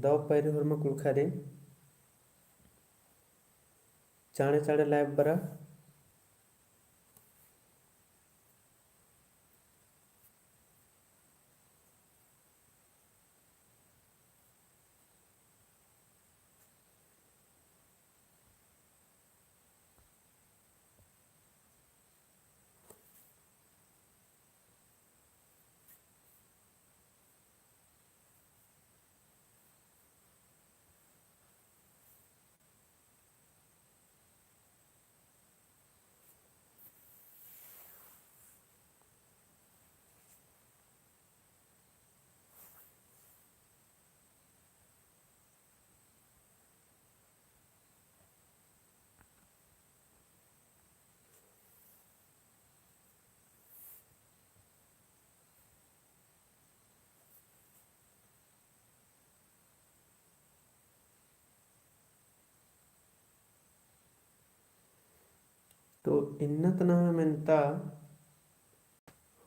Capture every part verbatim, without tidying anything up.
दव पैरी होरमा कुँड़ुख़ारिन चाँड़े चाँड़े live बरा। तो इन्ना ता नम्है मेन्ता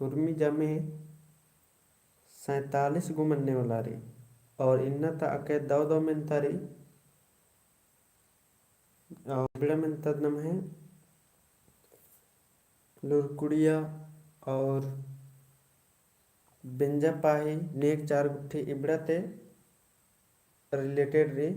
हुरमी जमे सैंतालीस गो मन्ने वाला रई। और इन्ना ता अके दव दव मेन्ता रई। और इबड़ा मेन्ता नम्है लुरकुड़िया और बेंजा पाही नेग चार गुट्ठी इबड़ा ते related रई।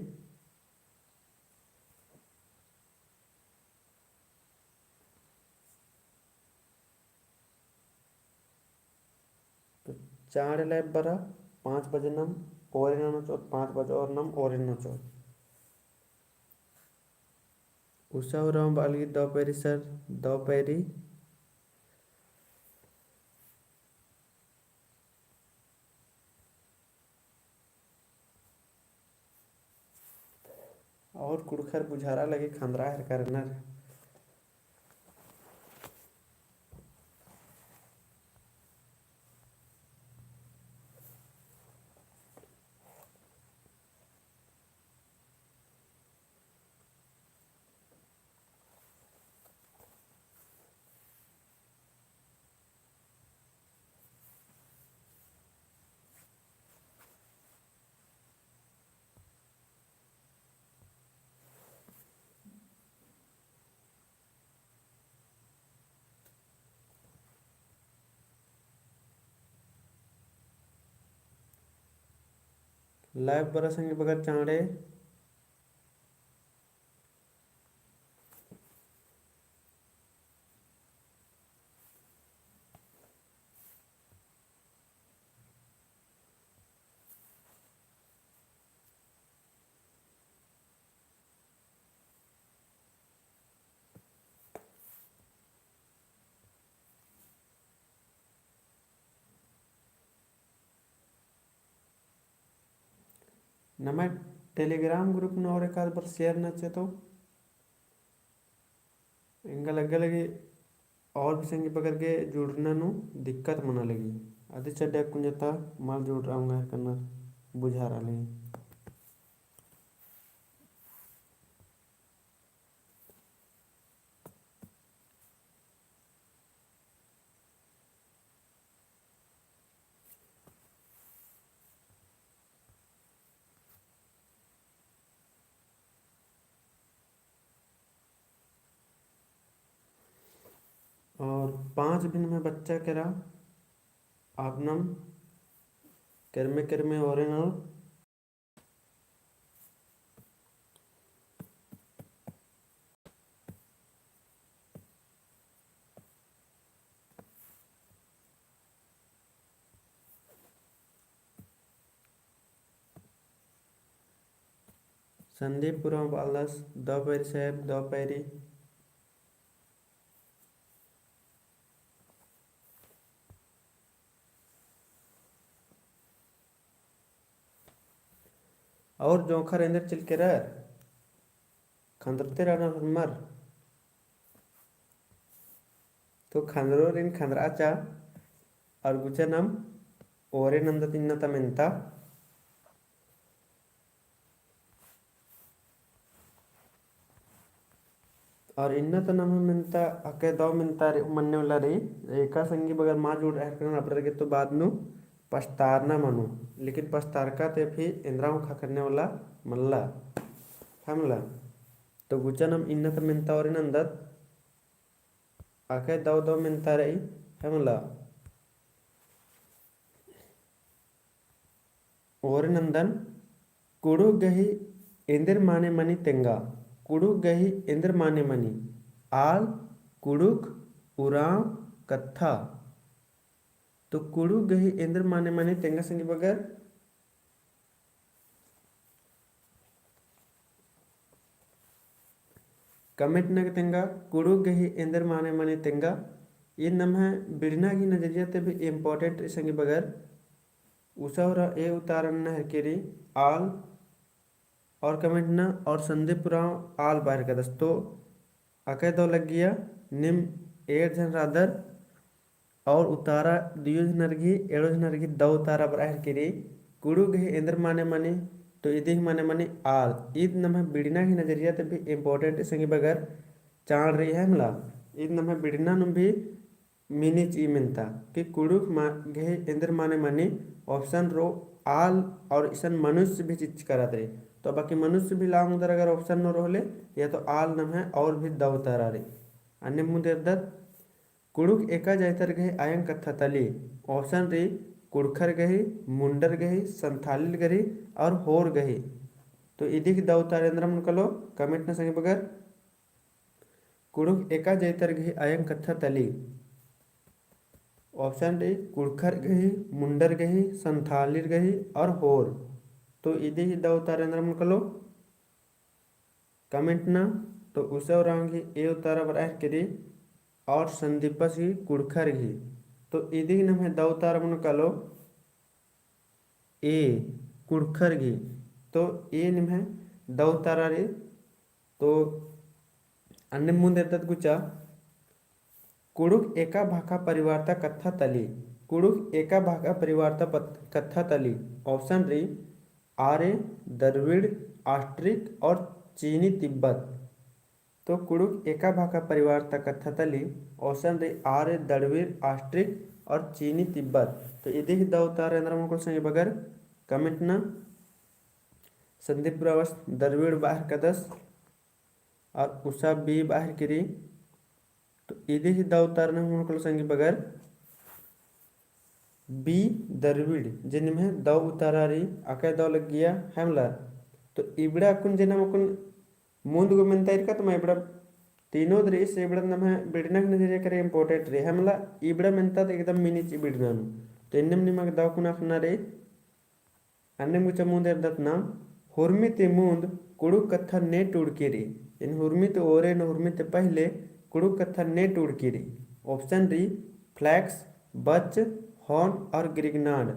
तो चाँड़े live बरा, पाँच बजे नम ओरे ननोचोत, पाँच बजे और नम ओरे ननोचोत। उषा उराँव बआ लगी दव पैरी sir, दव पैरी। और कुँड़ुख़र बुझारआ लगी खंदरआ हेलरकर रअनर। Live बरा संगी बगर चाँड़े। नम्है Telegram group नू और एकाद बार share नना चिओ तो एंगा लग्गा लगी और भी संगी बगर गे जुड़ना नू दिक्कत मना लगी। अदी चड्डा कुंजता मल जुड़रआ ओंगोर कन्नर बुझारआ लगी। और पाँच बिन में बच्चा केरा, आपनम केरमे केरमे ओरे ननोर। संदीप उराँव बआलदस, दव पैरी साहेब, दव पैरी। और जोंख़र एन्देर चिल केरर, खंदरते रअनर होरमर। तो खंदरोरिन खंदरआ चा, और गुचा नम ओरे नन्दत इन्ना ता मेन्ता। और इन्ना ता नम्है मेन्ता अके दव मेन्ता रई, मन्ने वाला रई, एका संगी बगर मा जुड़रआ हेलरकर रअनर अबड़र गे तो बाद नू पछतारना मनो, लेकिन पछतारका ते भी एन्दरा हूँ ख़क्खरने वाला मल्ला, है मला। तो गुचा नाम इन्ना ता मेन्ता ओरे नन्दत, अकय दव दव मेन्ता रई, है मला। ओरे नन्दन, कुँड़ुख़ गही एन्देर माने मनी तेंगा, कुँड़ुख़ गही एन्देर माने मनी, आल, कुँड़ुख़, उराँव, कत्था। तो कुँड़ुख़ गही एन्देर माने मनी तेंगा संगी बगर comment नना गे तेंगा, कुँड़ुख़ गही एन्देर माने मनी तेंगा। ईद नम्है बिड़ना गही नजरिया ते भी important रई संगी बगर। उसा उराँव ए उतारा नना हेलरकी रई आल, और comment नना और संदीप उराँव आल बअर हेलरकदस। तो अकय दव लग्गिया, नीम एंड़ झन रअदर और उतारा दुयो झनर गही, एंड़ो झनर गही दव उतारा बरआ हेलरकी रई, कुँड़ुख़ गही एन्देर माने मनी, तो इदी गही माने मनी आल। ईद नम्है बिड़ना गही नजरिया ते भी important रई संगी बगर, चाड़ रई, है मला। ईद नम्है बिड़ना नू भी मिनी चिई मेन्ता कि कुँड़ुख़ मा-, गही एन्देर माने मनी, option रो आल और इसन मनुष्य भी चिच्चका रअदर। तो बाकी मनुष्य भी ला ओंगदर अगर option नू रओ होले, या तो आल नम्है और भी दव उतारा रई। अन्ने मुन्द एरदत, कुँड़ुख़ एका जाइतर गही अयंग कत्था तली, option रई कुँड़ुख़र गही, मुंडर गही, संथालिर गही और होर गही। तो इदी गही दव उतारा एन्दरा मनो कालो, comment नना संगी बगर। कुँड़ुख़ एका जाइतर गही अयंग कत्था तली। Option रई कुँड़ुख़र गही, मुंडर गही, संथालिर गही और होर। तो इदी गही दव उतारा एन्दरा मनो कालो, comment नना। तो उसा उराँव गही ए उतारा बरआ हेलरकी रई और संदीपस गही कुँड़ुख़र गही। तो इदी गही नम्है दव उतारा मनो कालो, ए, कुँड़ुख़र गही। तो ए निम्है दव उतारा रई। तो अन्ने मुन्द एरदत गुचा, कुँड़ुख़ एका भाखा परिवार ता कत्था तली। कुँड़ुख़ एका भाखा परिवार ता पत-, कत्था तली। Option रई आर्य, द्रविड़, ऑस्ट्रिक और चीनी तिब्बत। तो कुँड़ुख़ एका भाखा परिवार ता कत्था तली, option रई आर्य, द्रविड़, ऑस्ट्रिक और चीनी तिब्बत। तो इदी गही दव उतारा एन्दरा मनो कालो संगी बगर, comment नना। संदीप उराँवस द्रविड़ बअर हेलरकदस और उसा B बअर हेलरकी रई। तो इदी गही दव उतारा एन्दरा मनो कालो संगी बगर, B द्रविड़, जे निम्है दव उतारा रई, अकय दव लग्गिया, है मला। तो इबड़ा अक्कुन जे नाम अक्कुन मुन्द गो मेन्ता ईरका, तो मा इबड़ा तीनोद रई, से इबड़ा नम्है बिड़ना गही नजरिया करे important रई, है मला। इबड़ा मेन्ता तो एकदम मिनी चिई बिड़ना नू। तो एन्नेम निमा गे दव अक्कुन अख़ना रई। अन्नेम गुचा मुन्द एरदत नाम, हुरमी ती मुन्द कुँड़ुख़ कत्था ने टूड़की रई। यानी हुरमी ती ओरे नू, हुरमी ती पहिले कुँड़ुख़ कत्था ने टूड़की रई। Option रई flax, बच, horn और grignard।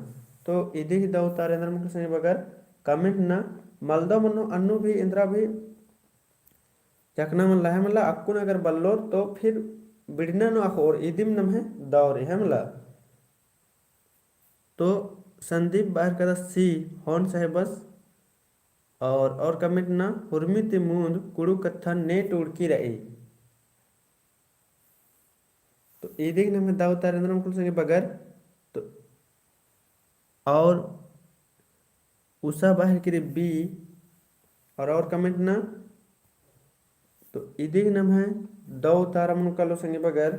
तो इदी गही दव उतारा एन्दरा मनो कालो संगी बगर, comment नना। मलदव मनो अन्नु भी एन्दरा भी चकना मल्ला, है मला। अक्कुन अगर बल्लोर तो फिर बिड़ना नू अख़ोर, इदिम नम्है दव रई, है मला। तो संदीप बअर हेलरकदस C, horn साहेबस। और, और comment नना, हुरमी ती मुन्द कुँड़ुख़ कत्था ने टूड़की रई। तो इदी गही नम्है दव उतारा एन्दरा मनो कालो संगी बगर। तो और उसा बअर हेलरकी रई B, और, और comment नना। तो इदी गही नम्है दव उतारा मनो कालो संगी बगर,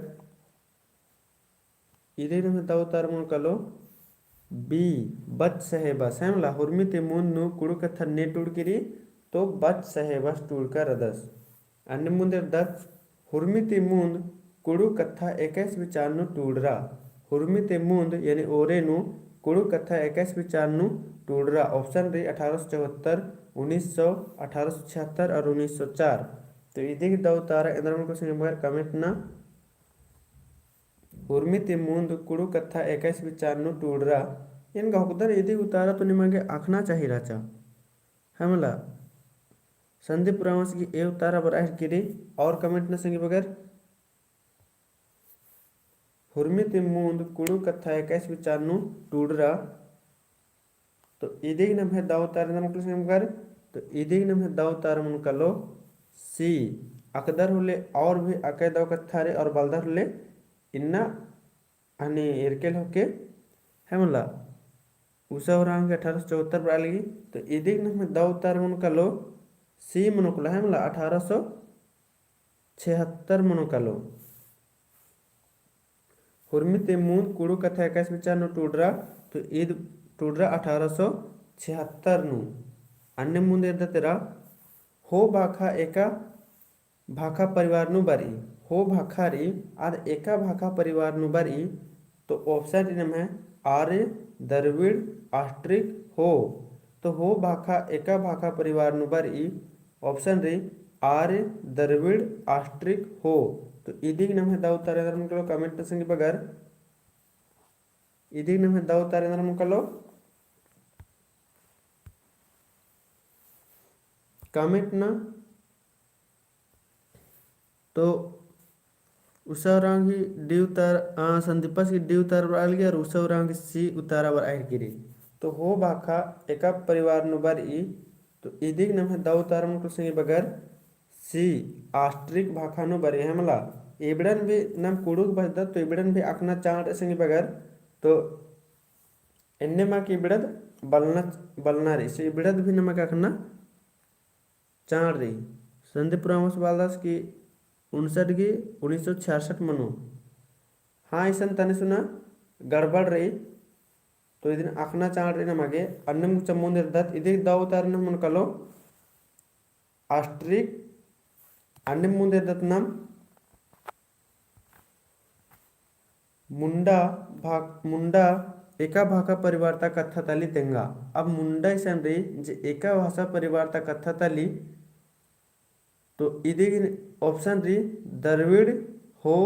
इदी गही नम्है दव उतारा मनो कालो B, बच साहेबस, है मला। हुरमी ती मुन्द नू कुँड़ुख़ कत्था ने टूड़की रई, तो बच साहेबस टूड़का रअदस। अन्ने मुन्द एरदत, हुरमी ती मुन्द कुँड़ुख़ कत्था एकासे बिचार नू टूड़रा। हुरमी ती मुन्द यानी ओरे नू कुँड़ुख़ कत्था एकासे बिचार नू टूड़रा। Option रई अठारह सौ चौहत्तर, उन्नीस सौ, अठारह सौ छिहत्तर और उन्नीस सौ चार। तो इदी गही दव उतारा एन्दरा मनो कालो संगी बगर, comment नना। हुरमी ती मुन्द कुँड़ुख़ कत्था एकासे बिचार नू टूड़रा। एन गा ओक्कदन, इदी उतारा तो निमा गे अख़ना चाही रहचा, है मला। संदीप उराँवस गही ए उतारा बरआ हेलरकी रई और comment नना संगी बगर। हुरमी ती मुन्द कुँड़ुख़ कत्था एकासे बिचार नू टूड़रा। तो इदी गही नम्है दव उतारा एन्दरा मनो कालो संगी बगर। तो इदी गही नम्है दव उतारा मनो कालो C। अख़दर होले और भी अकय दव कत्था रई और बलदर होले इन्ना हनी एरकेल होके, है मला। उसा उराँव गही अठारह सौ चौहत्तर बरआ लगी। तो इदिक नम्है दौ उत्तर मनो कालो, C मनो कालो, है मला, अठारह सौ छिहत्तर मनो कालो। हुरमी ती मुन्द कुँड़ुख़ कत्था इक्कीस विचार नू टूड़रा, तो ईद टूड़रा अठारह सौ छिहत्तर नू। अन्ने मुन्द एरदत एरा, हो भाखा एका भाखा परिवार नू बरई, हो भाखा रई, आद एका भाखा परिवार नू बरई, तो option रई नम्है आर्य, द्रविड़, ऑस्ट्रिक, हो। तो हो भाखा एका भाखा परिवार नू बरई, option रई आर्य, द्रविड़, ऑस्ट्रिक, हो। तो इदिक नम्है दौ उत्तर एन्दर मनो कालो comment नू संगी बगर। इदिक नम्है दौ उत्तर एन्दर मनो कालो comment नू। तो उसा उराँव गही D उत्तर, आ, संदीपस गही D उत्तर बरआ लगी और उसा उराँव गही C उत्तर बरआ हेलरकी रई। तो हो भाखा एका परिवार नू बरई, तो इदिक नम्है दौ उत्तर मनो कालो संगी बगर C, ऑस्ट्रिक भाखा नू बरई, है मला। इबड़न भी नाम कुँड़ुख़ बअदत, तो इबड़न भी अख़ना चाड़ रई संगी बगर, तो एन्ने मा कि इबड़द बलना, बलना रई, से इबड़द भी नमा गे अख़ना चाड़ रई। संदीप उराँवस बअदस कि उनसठ गही उन्नीस सौ छियासठ मनो। हाँ, इसन तनी सुना गड़बड़ रई। तो इदिन अख़ना चाड़ रई नमा गे। अन्नेम गुचा मुन्द एरदत, इदिक दौ उत्तर नम्है मनो कालो ऑस्ट्रिक। अन्नेम मुन्द एरदत नाम मुंडा भा-, मुंडा एका भाखा परिवार ता कत्था तली तेंगा। अब मुंडा इसन रई जे एका भाषा परिवार ता कत्था तली, तो इदिक option रई द्रविड़, हो,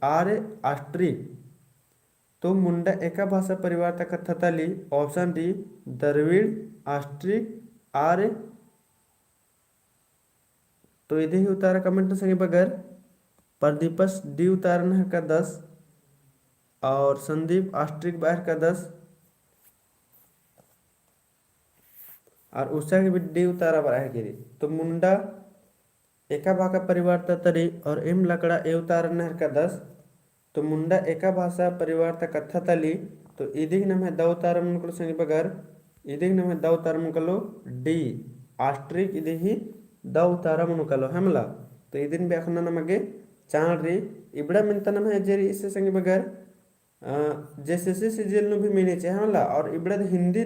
आर्य, ऑस्ट्रिक। तो मुंडा एका भाषा परिवार ता कत्था तली, option रई द्रविड़, ऑस्ट्रिक, आर्य, तो इदे ही उतारा comment नू संगी बगर। प्रदीपस D उतारा नहरका दस और संदीप ऑस्ट्रिक बअरका दस और उषा गे भी D उतारा बरआ हेलरकी रई। तो मुंडा एका भाखा परिवार ता तली और एम लकड़ा A उतारा नहरका दस। तो मुंडा एका भाषा परिवार ता कत्था तली, तो इदिक नम्है दौ उतारा मनो कालो संगी बगर, इदिक नम्है दौ उतारा मनो कालो D, ऑस्ट्रिक इदे ही दौ उतारा मनो कालो, है मला। तो इदिन भी अख़ना नमा गे चाड़ रई, इबड़ा मेन्ता नम्है जे रई इसे संगी बगर, अ, JSSC CGL नू भी मेनी चिआ, है मला, और इबड़ा हिंदी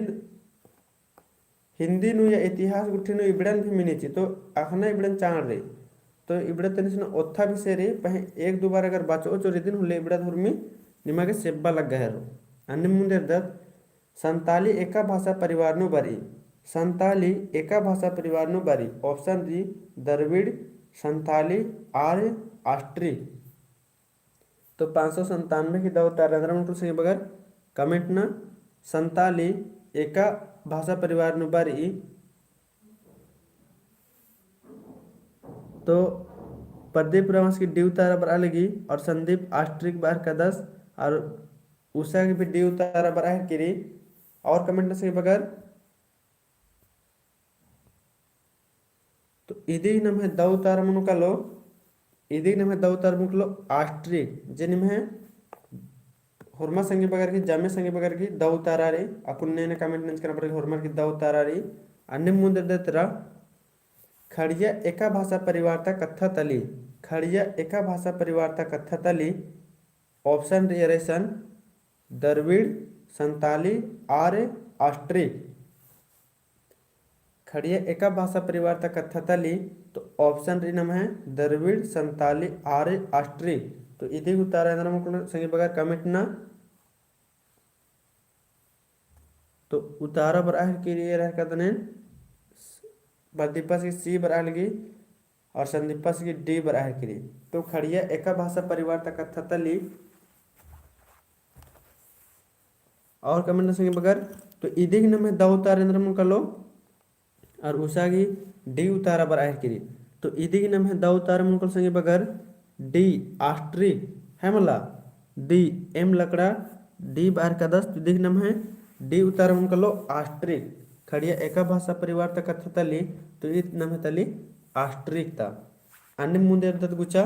हिंदी नू या इतिहास गुट्ठी नू इबड़न भी मेनी चिआ, तो अख़ना इबड़न चाड़ रई। तो इबड़ा तनी सुना ओत्था विषय रई, पहें एक दो बार अगर बचओ चोर इदिन होले इबड़ा हुरमी निमा गे सेब्बा लग्गा हेलरो। अन्ने मुन्द एरदत, संताली एका भाषा परिवार नू बरई। संताली एका भाषा परिवार नू बरई। Option रई द्रविड़, संताली, आर्य, ऑस्ट्रिक। तो पाँच सौ संतानबे गही दौ उतारा एन्दरा मनो कालो संगी बगर comment नू। संताली एका भाषा परिवार नू बरई। तो प्रदीप उराँवस गही D उतारा बरआ लगी और संदीप ऑस्ट्रिक बअरका दस और उषा गे भी D उतारा बरआ हेलरकी रई। और comment नू संगी बगर तो इदिक नम्है दौ उतारा मनो कालो, इदिक नम्है दौ उतारा मनो कालो ऑस्ट्रिक, जे निम्है होरमा संगी बगर गही, जमे संगी बगर गही दौ उतारा रई, अक्कुन ने ने comment नंजकन बरआ लगी होरमर गही दौ उतारा रई। अन्ने मुन्द एरदत एरा, खड़िया एका भाषा परिवार ता कत्था तली, खड़िया एका भाषा परिवार ता कत्था तली, option रई एरा इसन, द्रविड़, संताली, आर्य, ऑस्ट्रिक। खड़िया एका भाषा परिवार ता कत्था तली, तो option रई नम्है द्रविड़, संताली, आर्य, ऑस्ट्रिक। तो इदी उतारा एन्दरा मनो कालो संगी बगर comment नू। तो उतारा बरआ हेलरकी रई एरा का दनेन, प्रदीपस गही C बरआ लगी और संदीपस गही D बरआ हेलरकी रई। तो खड़िया एका भाषा परिवार ता कत्था तली और comment नू संगी बगर, तो इदिक नम्है दौ उतारा एन्दरा मनो कालो और उषा गही D उतारा बरआ हेलरकी रई। तो इदिक नम्है दौ उतारा मनो कालो संगी बगर D, ऑस्ट्रिक, है मला, D, एम लकड़ा, D बअरका दस, तो इदिक नम्है D उतारा मनो कालो ऑस्ट्रिक। खड़िया एका भाषा परिवार ता कत्था तली, तो ईद नम्है तली ऑस्ट्रिक ता। अन्ने मुन्द एरदत गुचा।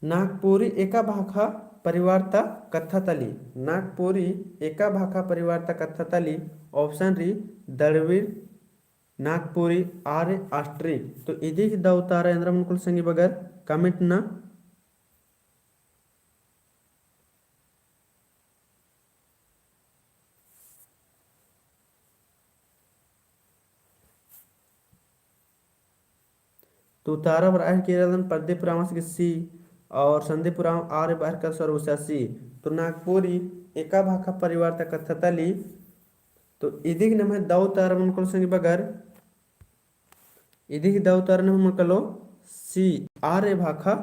नागपुरी एका भाखा परिवार ता कत्था तली। नागपुरी एका भाखा परिवार ता कत्था तली। Option रई द्रविड़, नागपुरी, आर्य, ऑस्ट्रिक। तो इदी गही दौ उतारा एन्दरा मनो कालो संगी बगर comment ना। तो उतारा बरआ केरदन प्रदीप उराँवस गही C और संदीप उराँव आर्य बरआ केरदस और उसा C। तो नागपुरी एका भाखा परिवार ता कत्था तली। तो इदी गही नम्है दौ उतारा मनो कालो संगी बगर, इदी गही दौ उतारा नम्है मनो कालो C, आर्य भाखा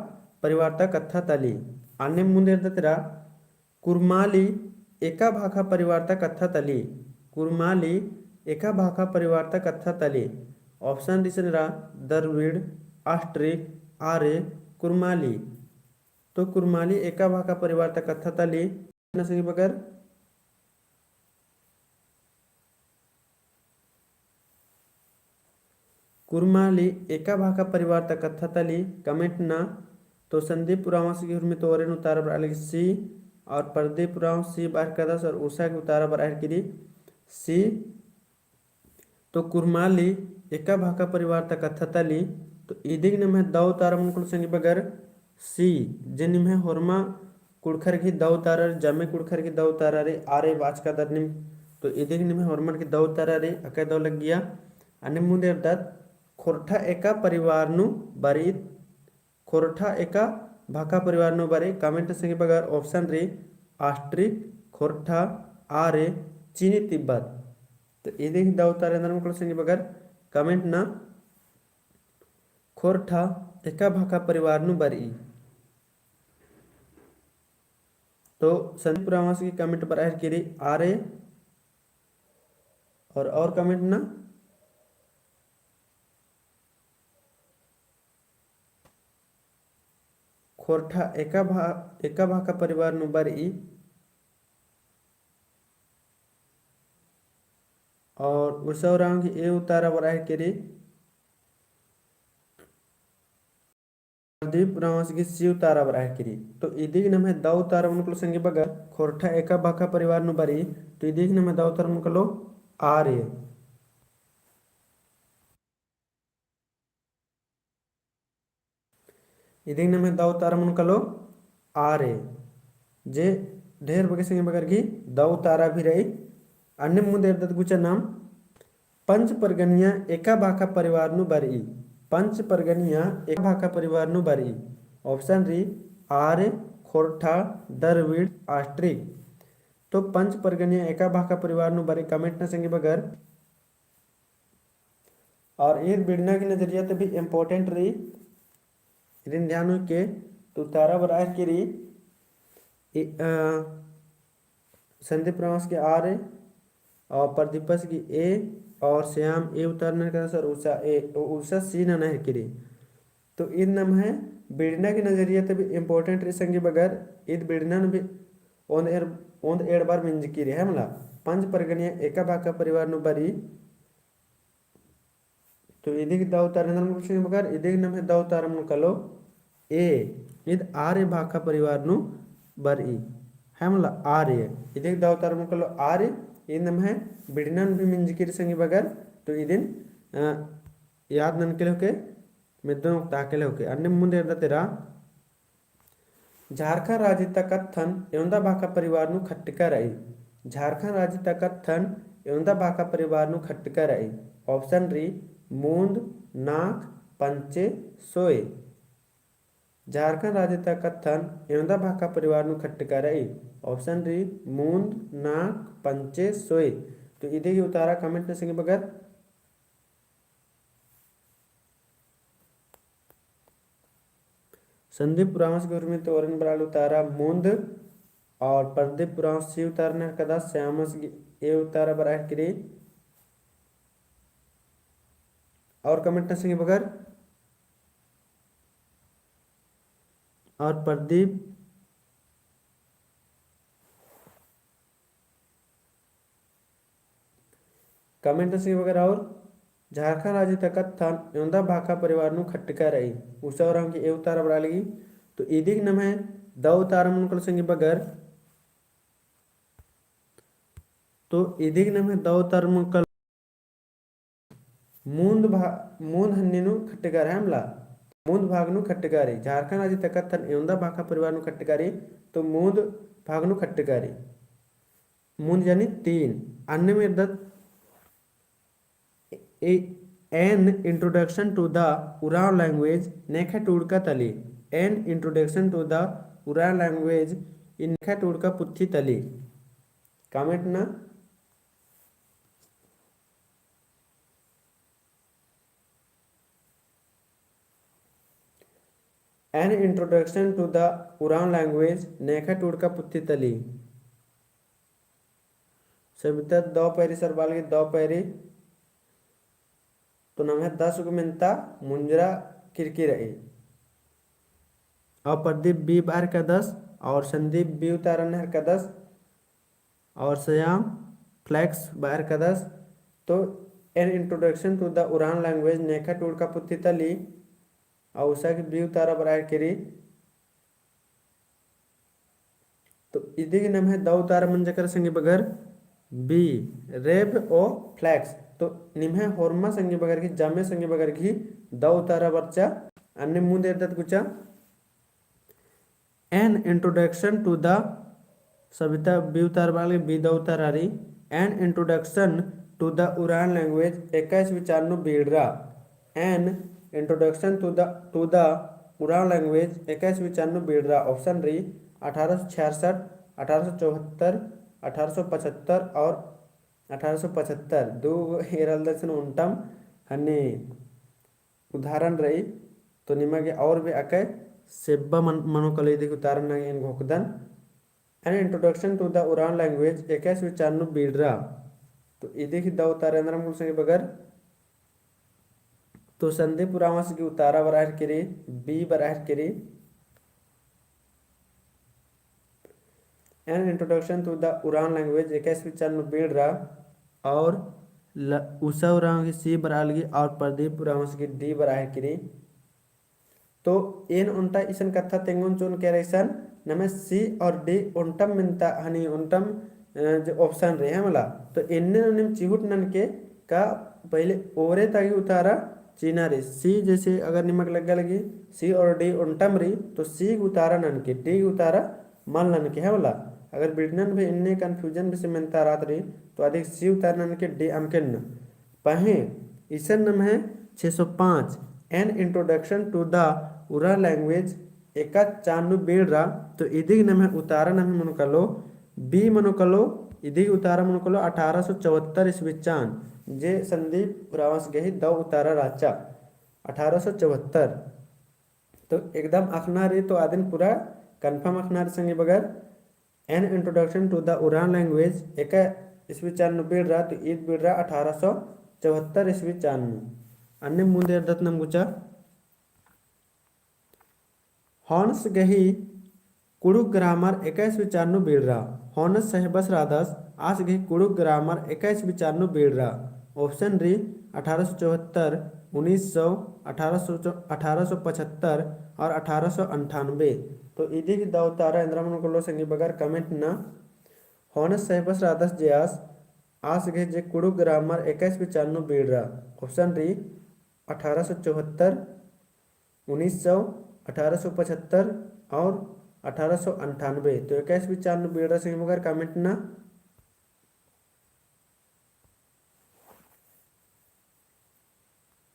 परिवार ता कत्था तली। अन्नेम मुन्द एरदत एरा कुरमाली एका भाखा परिवार ता कत्था तली। कुरमाली एका भाखा परिवार ता कत्था तली। Option रई इसन एरा द्रविड़, ऑस्ट्रिक, आर्य, कुरमाली। तो कुरमाली एका भाखा परिवार ता कत्था तली। ना संगी बगर कुरमाली एका भाखा परिवार ता कत्था तली comment ना। तो संदीप उराँवस गही हुरमी ता ओरेन उतारा बरआ लगी C और प्रदीप उराँव C बरआ केरदस और उसा गही उतारा बरआ केरी C। तो कुरमाली एका भाखा परिवार ता कत्था तली। तो इदी गही नम्है दौ उतारा मनो कालो संगी बगर C, जे निम्है होरमा कुँड़ुख़र गही दौ उतारा रई, जम्मे कुँड़ुख़र गही दौ उतारा रई, आर्य बाचका दरा नीम। तो इदी गही निम्है होरमर गही दौ उतारा रई, अकय दौ लग्गिया। अन्नेम मुन्द एरदत खोरठा एका परिवार नू बरई। खोरठा एका भाखा परिवार नू बरई। Comment संगी बगर option रई ऑस्ट्रिक, खोरठा, आर्य, चीनी तिब्बत। तो इदी गही दौ उतारा एन्दरा मनो कालो संगी बगर comment ना। खोरठा एका भाखा परिवार नू बरई। तो संदीप उराँवस गही comment बरआ केरी आर्य। और, और comment ना, खोरठा एका भा-, एका भाखा परिवार नू बरई। और उसा उराँव गही A उतारा बरआ केरी। प्रदीप उराँवस गही C उतारा बरआ केरी। तो इदी गही नम्है दौ उतारा मनो कालो संगी बगर खोरठा एका भाखा परिवार नू बरई। तो इदी गही नम्है दौ उतारा मनो कालो आर्य। इदी गही नम्है दौ उतारा मनो कालो आर्य। जे ढेर बग्गे संगी बगर गही दौ उतारा भी रई। अन्नेम मुन्द एरदत गुचा नाम पंच परगनिया एका भाखा परिवार नू बरई। पंच परगनिया एका भाखा परिवार नू बरई। Option रई आर्य, खोरठा, द्रविड़, ऑस्ट्रिक। तो पंच परगनिया एका भाखा परिवार नू बरई comment ना संगी बगर। और ईद बिड़ना गही नजरिया ता भी important रई। इदिन ध्यान होके तो उतारा बरआ केरी। ए, अ, संदीप उराँवस गही आर्य और प्रदीपस गही A और श्याम A उतारा ननकदस और उषा A, उ-, उषा C नना हेलरकी रई। तो ईद नम्है बिड़ना गही नजरिया ता भी important रई संगी बगर। ईद बिड़ना नू भी ओन्द एड़, ओन्द एड़बार मिंजकी रई, है मला। पंच परगनिया एका भाखा परिवार नू बरई। तो इदी गही दौ उतारा एन्दरा मनो कालो संगी बगर, इदी गही नम्है दौ उतारा मनो कालो A, ईद आर्य भाखा परिवार नू बरई, है मला आर्य। इदी गही दौ उतारा मनो कालो आर्य, ईद नम्है बिड़ना नू भी मिंजकी रई संगी बगर। तो इदिन, अ, याद ननके ले होके, मेद्दन ओक्ताके ले होके। अन्नेम मुन्द एरदत एरा झारखंड राजी ता कत्थन एवंदा भाखा परिवार नू खट्टका रई। झारखंड राजी ता कत्थन एवंदा भाखा परिवार नू खट्टका रई। Option रई मुन्द, नाख, पंचे, सोय। झारखंड राजी ता कत्थन एवंदा भाखा परिवार नू खट्टका रई। Option रई मुन्द, नाख, पंचे, सोय। तो इदी गही उतारा comment ना संगी बगर। संदीप उराँवस गही हुरमी ता ओरेन बरआ लगी उतारा मुन्द और प्रदीप उराँव C उतारा ननकदस, श्यामस गही A उतारा बरआ केरी। और comment ना संगी बगर। और प्रदीप comment ना संगी बगर और झारखंड राजी ता कत्थन एवंदा भाखा परिवार नू खट्टका रई। उषा उराँव गही A उतारा बरआ लगी। तो इदिक नम्है दौ उतारा मनो कालो संगी बगर। तो इदिक नम्है दौ उतारा मनो कालो मुन्द भा-, मुन्द हन्नी नू खट्टकारी है मला। मुन्द भाग नू खट्टकारी। झारखंड राजी तकत तन एवंदा भाखा परिवार नू खट्टकारी, तो मुन्द भाग नू खट्टकारी। मुन्द यानी तीन। अन्नेम एरदत ए-, An Introduction to the Oraon Language नेखय टूड़का तली। An Introduction to the Oraon Language ई नेखय टूड़का पुथी तली। Comment ना। An Introduction to the Oraon Language नेखय टूड़का पुथी तली। सबिता दौ पैरी सरबाल की दौ पैरी। तो नम्है दस गो मेन्ता मुंजरा किरकी रई। और प्रदीप B बअर कादस और संदीप B उतारा नहर कादस। और सयाम flex बअर कादस। तो An Introduction to the Oraon Language नेखय टूड़का पुथी तली। और उसा की B उतारा बरआ केरी। तो इदिक नम्है दौ उतारा मंजकर संगी बगर B, rave और flex। तो निम्है होरमा संगी बगर की, जमे संगी बगर की दौ उतारा बरचा। अन्ने मुन्द एरदत गुचा। An Introduction to the, सबिता B उतारा बाली, B दौ उतारा रई। An Introduction to the Oraon Language एका ईस्वी चान नू बीड़रा। An Introduction to the, to the Oraon Language एका ईस्वी चान नू बीड़रा। Option रई अठारह सौ छियासठ, अठारह सौ चौहत्तर, अठारह सौ पचहत्तर और अठारह सौ पचहत्तर। दू एरलदन ओन्टम हन्नी उदाहरण रई, तो निमा गे और भी अकय सेब्बा मन-, मनो कले इदिक उतारा नना गे एन घोखदन। An Introduction to the Oraon Language एका ईस्वी चान नू बीड़रा। तो इदिक दौ उतारा एन्दरा मनो संगी बगर। तो संदीप उराँवस गही उतारा बरआ केरी, B बरआ केरी। An Introduction to the Oraon Language एका ईस्वी चान नू बीड़रा और ल-, उषा उराँव गही C बरआ लगी और प्रदीप उराँवस गही D बरआ केरी। तो एन ओन्टा इसन कत्था तेंगोन चिओन केरा इसन, नम्है C और D ओन्टम मेन्ता हनी ओन्टम, अ, जो option रई है मला। तो एन्ने नू नीम चिहुट ननके का पहिले ओरे ता गही उतारा चिअना रई। C जैसे अगर निमा गे लग्गा लगी C और D ओन्टम रई, तो C गही उतारा ननके, D गही उतारा मल ननके है मला। अगर बीड़नन भी एन्ने confusion बेसे मेन्ता रअदत रई, तो अदिक C उतारा ननके, D अमके नना। पहें इसन नम्है छह सौ पाँच, An Introduction to the Oraon Language एका चान नू बीड़रा, तो इदिक नम्है उतारा नम्है मनो कलो, B मनो कलो, इदिक उतारा मनो कलो अठारह सौ चौहत्तर ईस्वी चान, जे संदीप उराँवस गही दौ उतारा रहचा, अठारह सौ चौहत्तर। तो एकदम अख़ना रई, तो अदिन पूरा confirm अख़ना रई संगी बगर। An Introduction to the Oraon Language एका ईस्वी चान नू बीड़रा, तो ईद बीड़रा अठारह सौ चौहत्तर ईस्वी चान नू। अन्ने मुन्द एरदत नाम गुचा। हॉन्स गही कुँड़ुख़ grammar एका ईस्वी चान नू बीड़रा। हॉन्स साहेबस रअदस आस गही कुँड़ुख़ grammar एका ईस्वी चान नू बीड़रा। Option रई अठारह सौ चौहत्तर, उन्नीस सौ, अठारह सौ, अठारह सौ पचहत्तर और अठारह सौ अंठानबे। तो इदिक दौ उतारा एन्दरा मनो कलो संगी बगर comment ना। हॉन्स साहेबस रअदस जे आस, आस गही जे कुँड़ुख़ grammar एका ईस्वी चान नू बीड़रा। Option रई अठारह सौ चौहत्तर, उन्नीस सौ, अठारह सौ पचहत्तर और अठारह सौ अंठानबे। तो एका ईस्वी चान नू बीड़रा संगी बगर comment ना।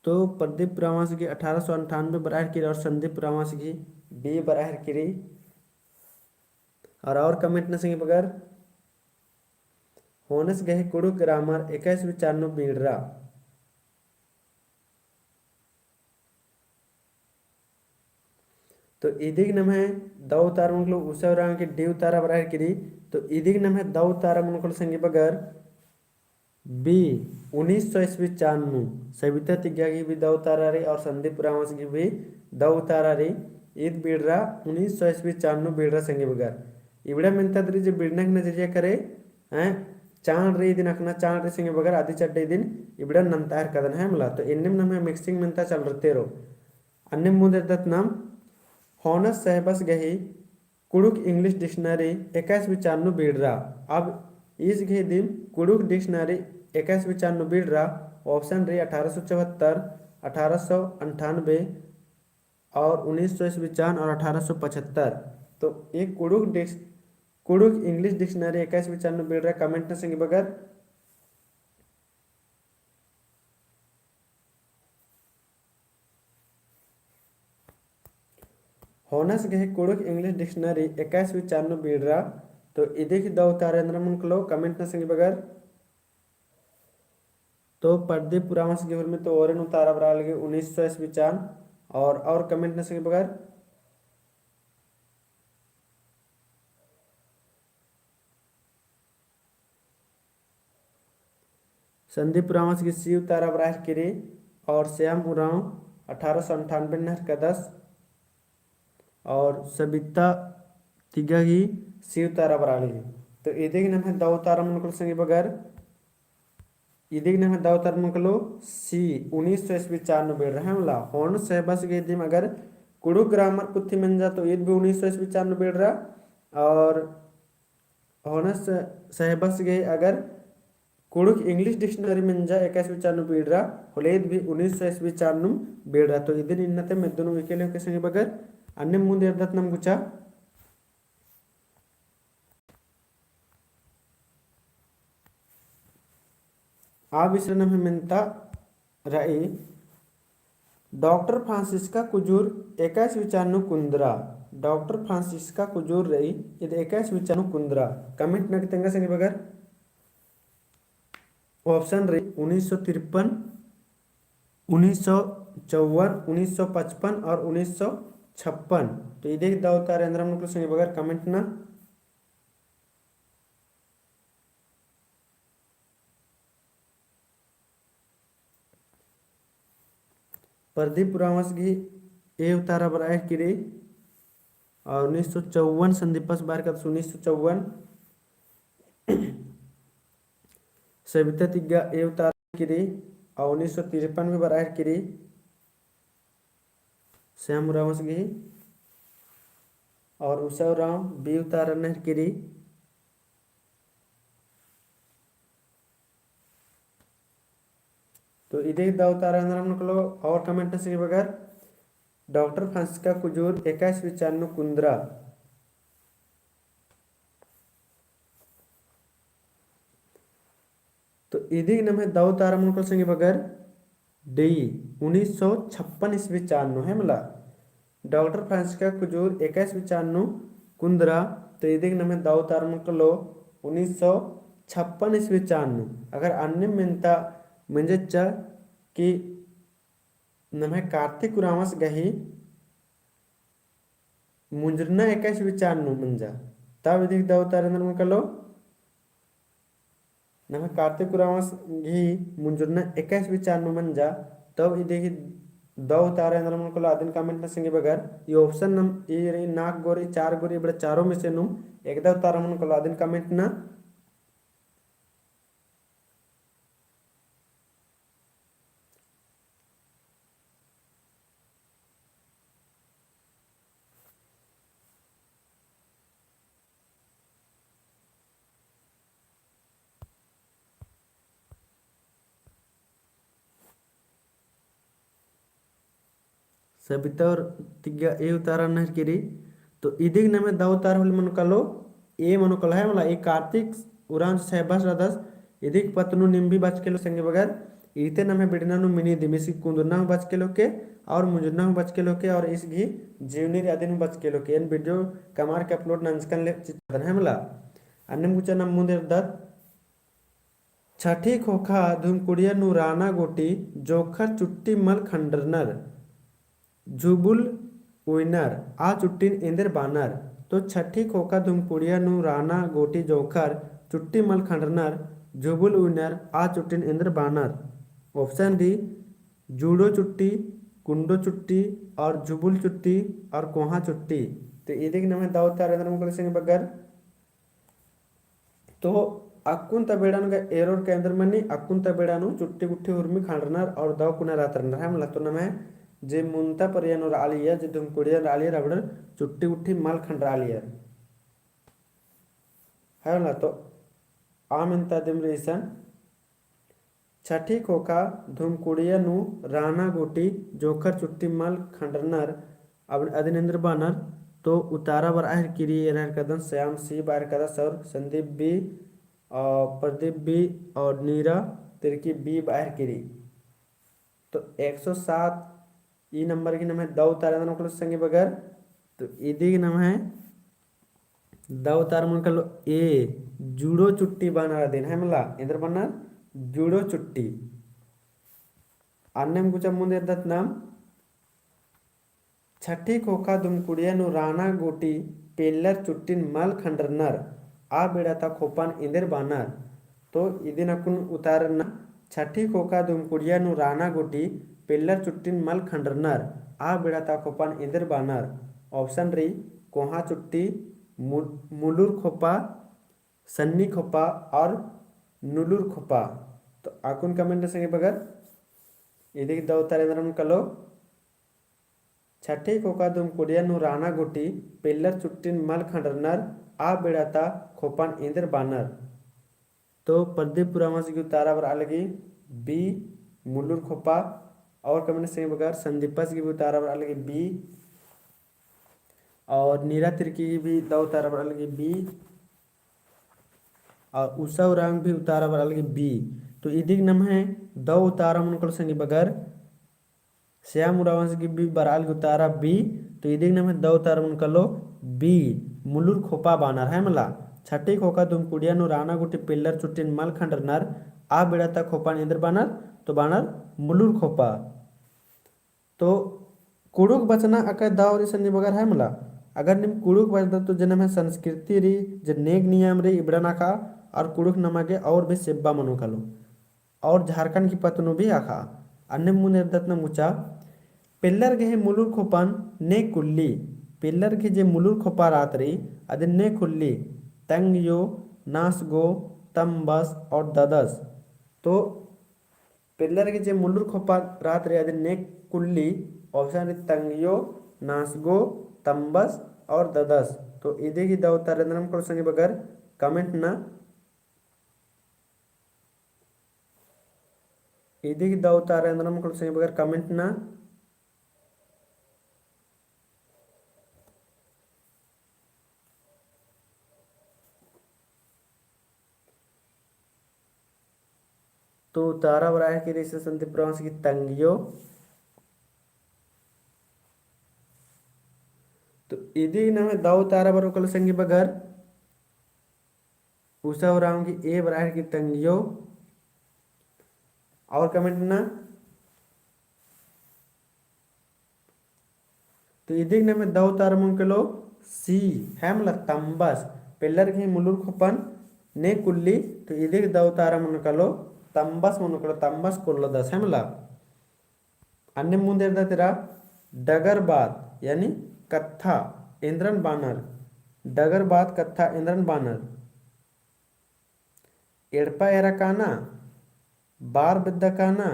तो प्रदीप उराँवस गही अठारह सौ अंठानबे बरआ केरी और संदीप उराँवस गही B बरआ केरी। और, और comment ना संगी बगर। हॉन्स गही कुँड़ुख़ grammar एका ईस्वी चान नू बीड़रा। तो इदिक नम्है दौ उतारा मनो कलो, उषा उराँव गही D उतारा बरआ केरी। तो इदिक नम्है दौ उतारा मनो कलो संगी बगर B, उन्नीस सौ ईस्वी चान नू। सबिता तिग्गा गही भी दौ उतारा रई और संदीप उराँवस गही भी दौ उतारा रई। ईद बीड़रा उन्नीस सौ ईस्वी चान नू बीड़रा संगी बगर। इबड़ा मेन्ता दरी जे बीड़ना के नजरिया करे, हैं, चान रई इदिन अख़ना चान रई संगी बगर, अदी चड्डे इदिन इबड़ा नन्तार कदन है मला। तो एन्नेम नम्है mixing मेन्ता चलरते रओ। अन्नेम मुन्द एरदत नाम होनस सहबस गही कुँड़ुख़ English dictionary एकाईसवीं चान नू बीड़रा। अब ईस गही दिम कुँड़ुख़ dictionary एकाईसवीं चान नू बीड़रा। Option रई अठारह सौ चौहत्तर, अठारह सौ अंठानबे और उन्नीस सौ ईस्वी चान और अठारह सौ पचहत्तर। तो ये कुँड़ुख़ डिक्स-, कुँड़ुख़ English dictionary एकाईसवीं चान नू बीड़रा, comment ना संगी बगर। होनस गही कुँड़ुख़ English dictionary एकाईसवीं चान नू बीड़रा। तो इदी गही दौ उतारा एन्दरा मनो कालो, comment ना संगी बगर। तो प्रदीप उराँवस गही हुरमी तो ओरेन उतारा बरआ लगी उन्नीस सौ ईस्वी चान और, और comment ना संगी बगर। संदीप उराँवस गही सी उतारा बरआ लगी और श्याम उराँव अठारह सौ अंठानबे नू हरकदस और सबिता तिग्गा गही सी उतारा बरआ लगी। तो इदी गही नम्है दौ उतारा मनो कालो संगी बगर, इदी गही नम्है दौ उतारा मनो कालो सी, उन्नीस सौ ईस्वी चान नू बीड़रा। है मला, होनस सहबस गही दिम अगर कुँड़ुख़ grammar पुथी मंजा तो ईद भी उन्नीस सौ ईस्वी चान नू बीड़रा और होनस सहबस गही अगर कुँड़ुख़ English dictionary मंजा एकाईसवीं चान नू बीड़रा, होले ईद भी उन्नीस सौ ईस्वी चान नू बीड़रा। तो इदिन इन्ना ती मेद्दो नू उइके लेके संगी बगर, अन्ने मुन्द एरदत नाम गुचा। आ विषय नम्है मेन्ता रई डॉक्टर फ्रांसिस्का कुजूर एकाईसवीं चान नू कुन्दरा। डॉक्टर फ्रांसिस्का कुजूर रई, ईद एकाईसवीं चान नू कुन्दरा। Comment ना की तेंगा संगी बगर। Option रई उन्नीस सौ तिरपन, उन्नीस सौ चौवन, उन्नीस सौ पचपन और उन्नीस सौ छप्पन। तो इदी गही दौ उतारा एन्दरा मनो कालो संगी बगर, comment ना। प्रदीप उराँवस गही ए उतारा बरआ लगी रई और उन्नीस सौ चौवन संदीपस बरआ लगी, उन्नीस सौ चौवन। सबिता तिग्गा ए उतारा लगी रई और उन्नीस सौ तिरपन भी बरआ लगी रई। श्याम उराँवस गही और उषा उराँव बी उतारा नू लगी रई। तो इदी गही दौ उतारा एन्दरा मनो कालो और comment ना संगी बगर, डॉक्टर फ्रांसिस्का कुजूर एकाईसवीं चान नू कुन्दरा। तो इदी गही नम्है दौ उतारा मनो कालो संगी बगर, डी, उन्नीस सौ छप्पन ईस्वी चान नू, है मला। डॉक्टर फ्रांसिस्का कुजूर एकाईसवीं चान नू कुन्दरा। तो इदी गही नम्है दौ उतारा मनो कालो उन्नीस सौ छप्पन ईस्वी चान नू। अगर अन्ने मेन्ता मंजचा कि नम्है कार्तिक उराँवस गही मुंजरना एकाईसवीं चान नू मंजा, तब इदी गही दौ उतारा एन्दरा मनो कालो, नम्है कार्तिक उराँवस गही मुंजरना एकाईसवीं चान नू मंजा, तब इदी गही दौ उतारा एन्दरा मनो कालो, अदिन comment ना संगी बगर। ई option नम-, ई रई नाक गोरी, चार गोरी, इबड़ा चारो में से नू एकदा उतारा मनो कालो, अदिन comment ना। सबिता उराँव तिग्गा ए उतारा नू लगी रई। तो इदी गही नम्है दौ उतारा होले मनो कालो, ए मनो कालो, है मला। ई कार्तिक उराँव सहबस रअदस, इदी गही पत्त नू नीम भी बचके लो संगी बगर। इदी ती नम्है बिड़ना नू मिनी दिम, ईस गही कुन्दुरना हूँ बचके लोके और मुंजुरना हूँ बचके लोके और ईस गही जीवनी रई अदिन हूँ बचके लोके। एन video कमअर के upload नंजकन ले चिच्चदन, है मला। अन्नेम गुचा नाम मुन्द एरदत। छठी ख़ोख़ा धुमकुड़िया नू राना गूटी जोंख़र चुट्टी मल ख़ंडरनर, झुबुल उइनर आ चुट्टिन एन्देर बानर। तो छठी ख़ोख़ा धुमकुड़िया नू राना गूटी जोंख़र चुट्टी मल ख़ंडरनर, झुबुल उइनर आ चुट्टिन एन्देर बानर। Option डी, जुड़ो चुट्टी, कुंडो चुट्टी और झुबुल चुट्टी और कोहा चुट्टी। तो इदी गही नम्है दौ उतारा एन्दरा मनो कालो संगी बगर। तो अक्कुन ता बेड़ा नू गा error का एन्देर मनी, अक्कुन ता बेड़ा नू चुट्टी गुट्ठी हुरमी ख़ंडरनर और दौ कुना रअदर, है मला। तो नम्है जे मुन्ता परिया नू रआलियर, जे धुमकुड़िया नू रआलियर, अबड़र चुट्टी उट्टी मल खंडरआलियर। है ना, तो आ मेन्ता दिम रई इसन, छठी ख़ोख़ा धुमकुड़िया नू राना गूटी जोंख़र चुट्टी मल खंडरनर, अब अदिन एन्देर बअनर, तो उतारा बरआयर किरी, एरआयर कदन श्याम सी बअर कदस और संदीप बी और प्रदीप बी और नीरा तिर्की बी बअर किरी। तो एक सौ सात ई नंबर की नम्है दौ उतारा एन्देर मनो कालो संगी बगर। तो इदी की नम्है दौ उतारा मनो कालो ए, जुड़ो चुट्टी बअनर अदिन, है मला, एन्देर बअनर जुड़ो चुट्टी। अन्नेम गुचा मुन्द एरदत नाम, छठी ख़ोख़ा धुमकुड़िया नू राना गूटी पेल्लर चुट्टिन मल खंडरनर, आ बेड़ा ता ख़ोपन एन्देर बअनर। तो इदिन अक्कुन उतारना, छठी ख़ोख़ा धुमकुड़िया नू राना गूटी पेल्लर चुट्टिन मल खंडरनर, आ बेड़ा ता ख़ोपन एन्देर बअनर। Option रई, कोहा चुट्टी, मु-, मुलुर ख़ोपा, सन्नी ख़ोपा और नुलुर ख़ोपा। तो अक्कुन comment नना संगी बगर, इदी की दौ उतारा एन्देर मनो कालो, छठी ख़ोख़ा धुमकुड़िया नू राना गूटी पेल्लर चुट्टिन मल खंडरनर, आ बेड़ा ता ख़ोपन एन्देर बअनर। तो प्रदीप उराँवस की उतारा बरआ लगी बी, मुलुर ख़ोपा। और comment नना संगी बगर, संदीपस की भी उतारा बरआ लगी बी, और नीरा तिर्की की भी दौ उतारा बरआ लगी बी, और उषा उराँव भी उतारा बरआ लगी बी। तो इदी की नम्है दौ उतारा मनो कालो संगी बगर, श्याम उराँवस की भी बरआ लगी उतारा बी। तो इदी की नम्है दौ उतारा मनो कालो बी, मुलुर ख़ोपा बअनर, है मला। छठी ख़ोख़ा धुमकुड़िया नू राना गूटी पेल्लर चुट्टिन मल खंडरनर, आ बेड़ा ता ख़ोपन एन्देर बअनर, तो बअनर मुलुर ख़ोपा। तो कुँड़ुख़ बचना अकय दौ रई संगी बगर, है मला। अगर नीम कुँड़ुख़ बचदत तो जे नम्है संस्कृति रई, जे नेग नियम रई, इबड़न अख़ा, और कुँड़ुख़ नमा गे और भी सेब्बा मनो कालो। और झारखंड की पत्त नू भी अख़ा। अन्नेम मुन्द एरदत नाम गुचा, पेल्लर गही मुलुर ख़ोपन ने कुल्ली, पेल्लर गही जे मुलुर ख़ोपा रअत रई, अदिन ने कुल्ली, तंग्यो, नासगो, तम्बस और ददस। तो पेल्लर गही जे मुलुर ख़ोपा रअत रई, अदिन ने कुल्ली, option रई तंग्यो, नासगो, तम्बस और ददस। तो इदी की दौ उतारा एन्देर मनो कालो संगी बगर comment नना। इदी की दौ उतारा एन्देर मनो कालो संगी बगर comment नना। तो उतारा बरआ लगी रई इसन संदीप उराँवस की तंग्यो। तो इदी की नम्है दौ उतारा बरओ कालो संगी बगर, उषा उराँव की ए बरआ लगी तंग्यो। और comment नना। तो इदी की नम्है दौ उतारा मनो कालो सी, है मला, तम्बस। पेल्लर गही मुलुर ख़ोपन ने कुल्ली, तो इदी की दौ उतारा मनो कालो तम्बस मनो कालो, तम्बस कुल्लदस, है मला। अन्नेम मुन्द एरदत एरा डगर बात, यानी कत्था एन्देरन बअनर। डगर बात कत्था एन्देरन बअनर। एड़पा एरा काना, बार बेद्दा काना,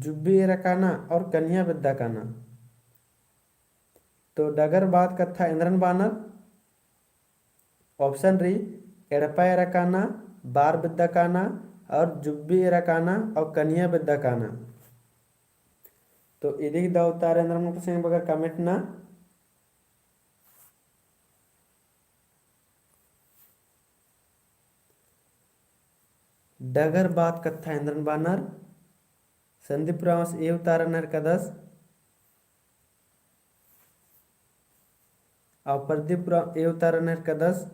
जुब्बी एरा काना और कनिया बेद्दा काना। तो डगर बात कत्था एन्देरन बअनर? Option रई, एड़पा एरा काना, बार बेद्दा काना और जुब्बी एरा काना और कनिया बेद्दा काना। तो इदी की दौ उतारा एन्देरन मनो कालो संगी बगर comment नना। डगर बात कत्था एन्देरन बअनर। संदीप उराँवस ए उतारा ननर कदस। और प्रदीप उराँव ए उतारा ननर कदस।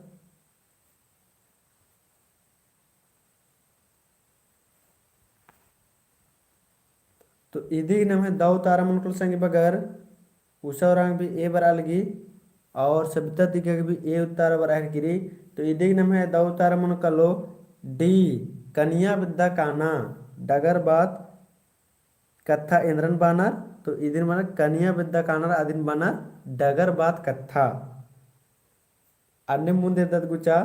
तो इदी नम्है दौ उतारा मनो कालो संगी बगर, उषा उराँव भी ए बरआ लगी और सबिता तिग्गा भी ए उतारा बरआ लगी रई। तो इदी नम्है दौ उतारा मनो कालो डी, कनिया बेद्दा काना। डगर बात कत्था एन्देरन बअनर? तो इदिन बअनर कनिया बेद्दा कानर, अदिन बअनर डगर बात कत्था। अन्नेम मुन्द एरदत गुचा,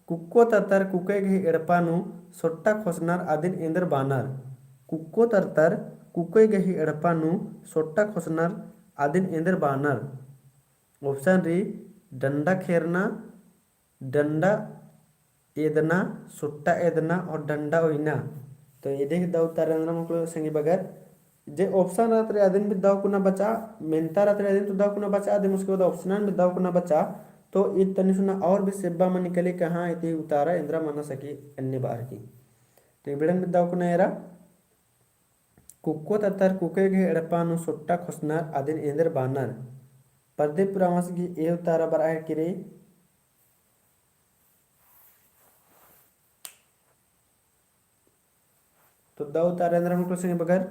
कुक्को तरतर कुक्कय गही एड़पा नू सोट्टा खोसनर अदिन एन्देर बअनर? कुक्को तरतर कुकोय गही एड़पा नू सोट्टा खोसनर अदिन एन्देर बानर? Option री, डंडा खेरना, डंडा एदना, सोट्टा एदना और डंडा उइना। तो इदी गही दव उतारा एन्दरा मनो कालो संगी बगर, जे option रहत रई अदिन भी दव कुना बचा, मेन्ता रहत रई अदिन तो दव कुना बचा, अदिन उसके बाद option भी दव कुना बचा। तो ईद तनी सुना और भी सेब्बा मनी काली कहाँ इदी उतारा एन्दरा मना सकी अन्ने बार की। तो इबड़न भी दव कुना एरा, कुक्को तरतर कुकोय गही एड़पा नू सोट्टा खोसनर अदिन एन्देर बानर? प्रदीप उराँवस गही ए उतारा बरआ हेलरकी रई। तो दव उतारा एन्दरा मनो कालो संगी बगर,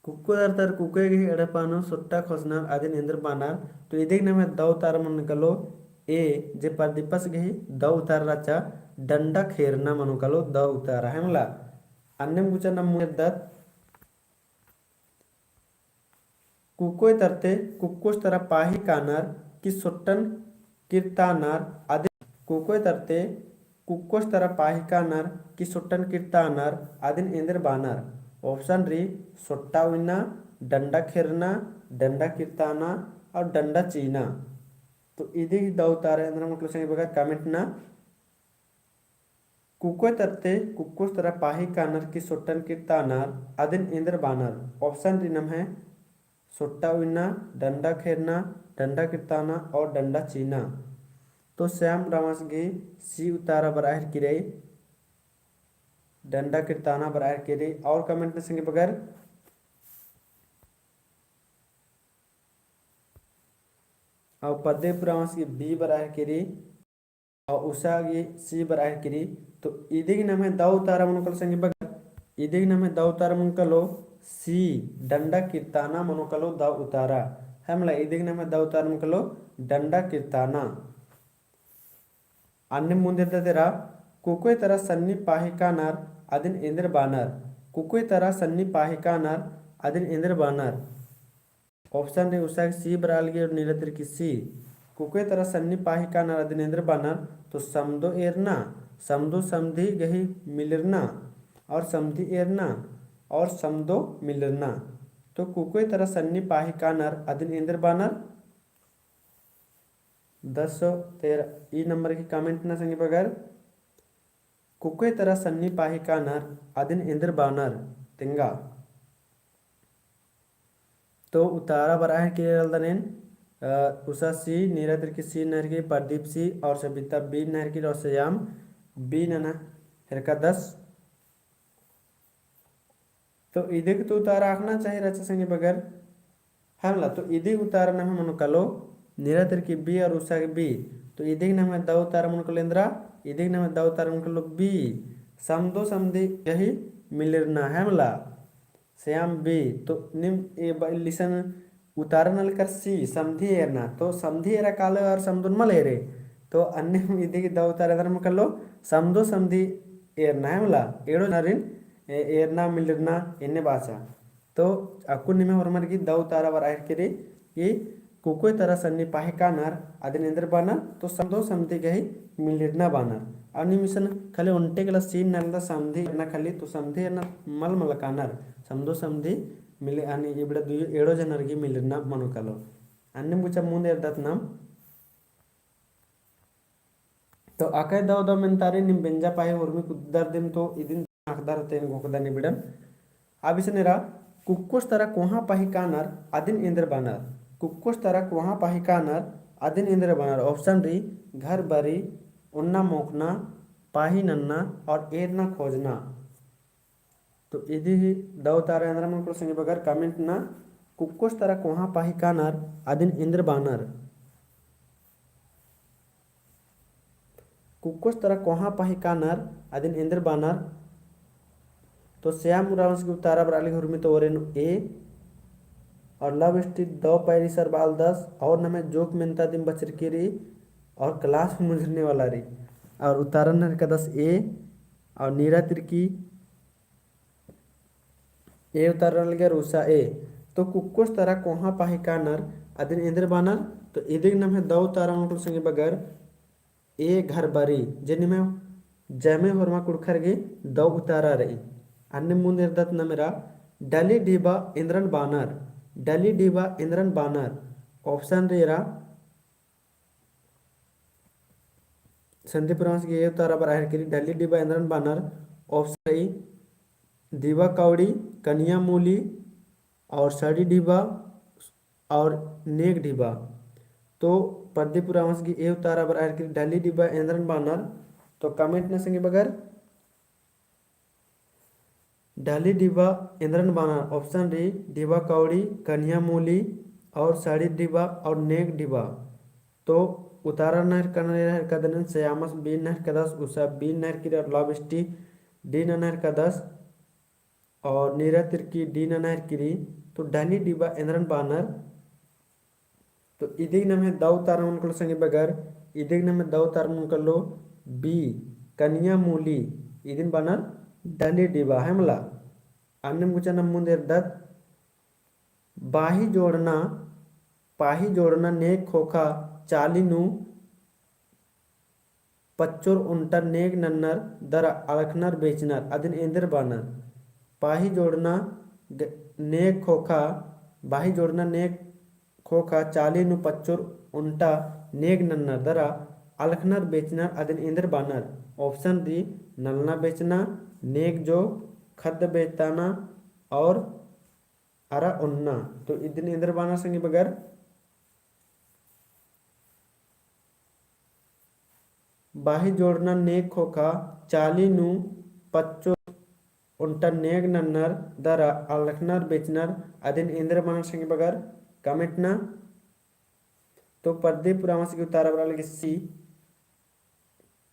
कुक्को तरतर कुकोय गही एड़पा नू सोट्टा खोसनर अदिन एन्देर बानर। तो इदी गही नम्है दव उतारा मनो कालो ए, जे प्रदीपस गही दव उतारा रहचा, डंडा खेरना मनो कालो दव उतारा, है मला। अन्नेम गुचा नम मुन्द एरदत, कुकोय तरते कुक्कोस तरा पाही कानर कि सोट्टन किरतानर अदिन, कुकोय तरते कुक्कोस तरा पाही कानर कि सोट्टन किरतानर अदिन एन्देर बानर? Option री, सोट्टा उइना, डंडा खेरना, डंडा किरताना और डंडा चीना। तो इदी गही दव उतारा एन्दरा मनो कालो संगी बगर comment ना। कुकोय तरते कुक्कोस तरा पाही कानर कि सोट्टन किरतानर अदिन एन्देर बानर? Option री नम्है सोट्टा उइना, डंडा खेरना, डंडा किरताना और डंडा चीना। तो श्याम उराँवस गही C उतारा बरआ हेलरकी रई, डंडा किरताना बरआ हेलरकी रई। और comment ना संगी बगर। और प्रदीप उराँवस गही B बरआ हेलरकी रई। और उषा गही C बरआ हेलरकी रई। तो इदी गही नम्है दव उतारा मनो कालो संगी बगर, इदी गही नम्है दव उतारा मनो कालो C, डंडा किरताना मनो कालो दव उतारा, है मला। इदी गही नम्है दव उतारा मनो कालो डंडा किरताना। अन्नेम मुन्द एरदत एरा, कुकोय तरा सन्नी पाही कानर अदिन एन्देर बानर? कुकोय तरा सन्नी पाही कानर अदिन एन्देर बानर? Option री उषा गही C बरआ लगी और नीरा तिरकी C। कुकोय तरा सन्नी पाही कानर अदिन एन्देर बानर? तो समदो एरना, समदो समधी गही मिलिरना और समधी एरना और समदो मिलिरना। तो कुकोय तरा सन्नी पाही कानर अदिन एन्देर बानर? दस सौ तेरह ई नंबर की comment ना संगी बगर। कुकोय तरा सन्नी पाही कानर अदिन एन्देर बानर? तेंगा। तो उतारा बरआ हेलरकी रई एन्दरा एन, अ, उषा C, नीरा तिरकी C नना हेलरकी, प्रदीप C और सबिता B नना हेलरकी और श्याम B नना हेलरका दस। तो इदी गही तो उतारा अख़ना चाहिए रहचा संगी बगर। है मला, तो इदी गही उतारा नम्है मनो कालो नीरा तिरकी B और उषा गही B। तो इदी गही नम्है दव उतारा मनो कालो एन्दरा, इदी गही नम्है दव उतारा मनो कालो B, समदो समधी गही मिलिरना, है मला। श्याम B। तो नीम ए ब-, इसन उतारा नलकर C, समधी एरना। तो समधी एरा कालो और समदोन मल एरे। तो अन्नेम इदी गही दव उतारा एन्दरा मनो कालो, समदो समधी एरना, है मला। एंड़ो जनरिन ए-, एरना मिलिरना एन्ने बाचा। तो अक्कुन निम्है होरमर गही दव उतारा बरआ हेलरकी रई कि कुकोय तरा सन्नी पाही कानर अदिन एन्देर बानर? तो समदो समधी गही मिलिरना बानर। और नीम इसन खाली ओन्टे गला C नना लगदत, समधी एरना खाली, तो समधी एरना मल मल कानर, समदो समधी मिले, यानी इबड़ा दुयो एंड़ो जनर गही मिलिरना मनो कालो। अन्नेम गुचा मुन्द एरदत नाम। तो अकय दव दव मेन्तारी नीम बेंजा पाही होरमी कुद्दर दिम तो इदिन अख़दर तेन घोखदन इबड़न। अब इसन एरा, कुक्कोस तरा कोहाँ पाही कानर अदिन एन्देर बानर? कुक्कोस तरा कोहाँ पाही कानर अदिन एन्देर बानर? Option री, घर बरी, ओन्ना मोख़ना, पाही नन्ना और एरना खोजना। तो इदी गही दव उतारा एन्दरा मनो कालो संगी बगर comment ना, कुक्कोस तरा कोहाँ पाही कानर अदिन एन्देर बानर? कुक्कोस तरा कोहाँ पाही कानर अदिन एन्देर बानर? तो श्याम उराँवस गही उतारा बरआ लगी होरमी तो ओरे नू A। और love story दव पैरी सर बाल दस और नम्है जोक मेन्ता दिम बचरकी रई और class में मुझरने वाला रई। और उतारा नना हेलरका दस A और नीरा तिरकी A उतारा नना लगियर उषा A। तो कुक्कोस तरा कोहाँ पाही कानर अदिन एन्देर बानर? तो इदी गही नम्है दव उतारा मनो कालो संगी बगर A घर बरी, जे निम्है जैमे होरमा कुँड़ुख़र गे दौ उतारा रई। अन्ने मुन्द एरदत नम एरा, डली ढिबा एन्द्रन बानर, डली ढिबा एन्द्रन बानर। Option रई एरा, संदीप उराँवस गे ए उतारा बरआ हेलरकी रई, डली ढिबा एन्द्रन बानर। Option रई, दिवा कौड़ी, कनिया मूली और सड़ी ढिबा और नेग ढिबा। तो प्रदीप उराँवस गे ए उतारा बरआ हेलरकी रई, डली ढिबा एन्द्रन बानर। तो comment नना संगी बगर, डली ढिबा एन्द्रन बानर। Option रई, दिवा कौड़ी, कनिया मूली और सड़ी ढिबा और नेग ढिबा। तो उतारा नना हेलरकन, नना हेलरकदन, सयामस B नना हेलरकदस, उषा B नना हेलरकी रई, लव स्टी D नना हेलरकदस और नीरा तिर्की D नना हेलरकी रई। तो डली ढिबा एन्द्रन बानर। तो इदिग नम्है दौ उतारा मनो कालो संगी बगर, इदिग नम्है दौ उतारा मनो कालो B, कनिया मूली, इदिन बानर डली ढिबा, है मला। अन्नेम गुचा नम मुन्द एरदत, बाही जोड़ना, पाही जोड़ना नेग ख़ोख़ा चाली नू पच्चोर ओन्टा नेग नन्नर दरा अलख़नर बेचनर अदिन एन्देर बानर। पाही जोड़ना ग-, नेग ख़ोख़ा, बाही जोड़ना नेग ख़ोख़ा चाली नू पच्चोर ओन्टा नेग नन्नर दरा अलख़नर बेचनर अदिन एन्देर बानर। Option रई, नलना बेचना, नेग जो, ख़द्द बेचताना और अरा ओन्ना। तो इदिन एन्देर बानर संगी बगर, बाही जोड़ना नेग ख़ोख़ा चाली नू पच्चोर ओन्टा नेग नन्नर दरा अलख़नर बेचनर अदिन एन्देर बानर संगी बगर comment नना। तो प्रदीप उराँवस गे उतारा बरआ लगी C,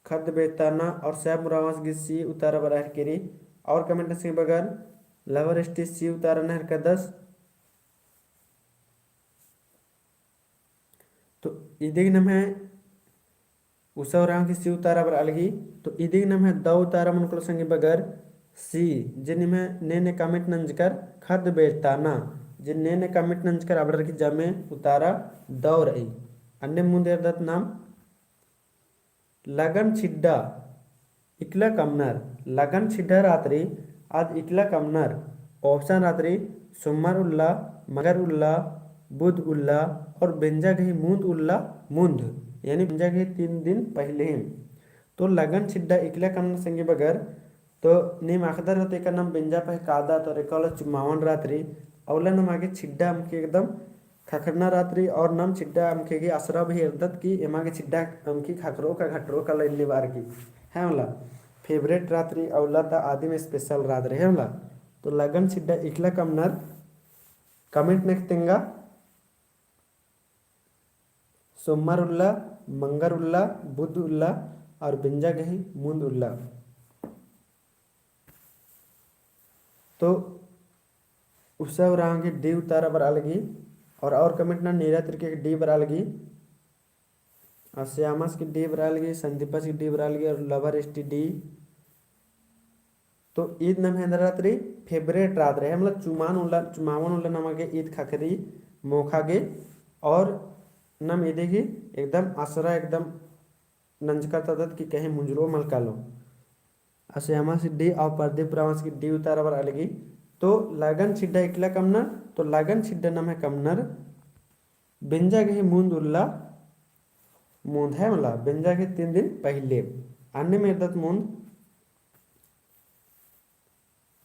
ख़द्द बेचताना, और सैम उराँवस गे C उतारा बरआ हेलरकी रई। और comment नना संगी बगर, लवर स्टी C उतारा नना हेलरकदस। तो इदिग नम्है उषा उराँव गे C उतारा बरआ लगी। तो इदिग नम्है दौ उतारा मनो कालो संगी बगर C, जे निम्है ने ने comment नंजकर ख़द्द बेचताना, जे ने ने comment नंजकर अबड़र की जमे उतारा दौ रई। अन्ने मुन्द एरदत नाम लगन छिड्डा इकला कमनर। लगन छिड्डा रातरी आद इकला कमनर। Option रातरी सोमवार उल्ला, मंगर उल्ला, बुध उल्ला और बेंजा गही मुन्द उल्ला मुन्द, यानी बेंजा गही तीन दिन पहिले ही। तो लगन छिड्डा इकला कमनर संगी बगर, तो नीम अख़दर होते का नाम बेंजा पहें कादत और एका उल्ला चुमावन रातरी, अउला नाम आगे छिड्डा अमके एकदम ख़क्खरना रातरी और नाम छिड्डा अमके गे असरा भी एरदत कि एमा गे छिड्डा अमके ख़क्खरो का घटरो का लइन्ने बार की। है मला, favourite रातरी अउला ता आदिम special रातरी है मला। तो लगन छिड्डा इकला कमनर comment नख तेंगा। सोमवार उल्ला, मंगर उल्ला, बुध उल्ला और बेंजा गही मुन्द उल्ला। तो उषा उराँव गे D उतारा बरआ लगी और, और comment नना नीरा तिर्की गे D बरआ लगी। और श्यामस गे D बरआ लगी, संदीपस गे D बरआ लगी और लवर स्टी D। तो ईद नम्है एन्दरा रातरी favourite रातरी है, मतलब चुमान उल्ला, चुमावन उल्ला नमा गे ईद ख़क्खरी मोख़ा गे। और नम इदी गही एकदम असरा एकदम नंजका तदत कि कहीं मुंजरो मल कालो। असे अमा सिड्डी और प्रदीप रावस गे D उतारा बरआ लगी। तो लगन छिड्डा इकला कमनर, तो लगन छिड्डा नम्है कमनर बेंजा गही मुन्द उल्ला मुन्द है मला, बेंजा गही तीन दिन पहिले। अन्नेम एरदत मुन्द,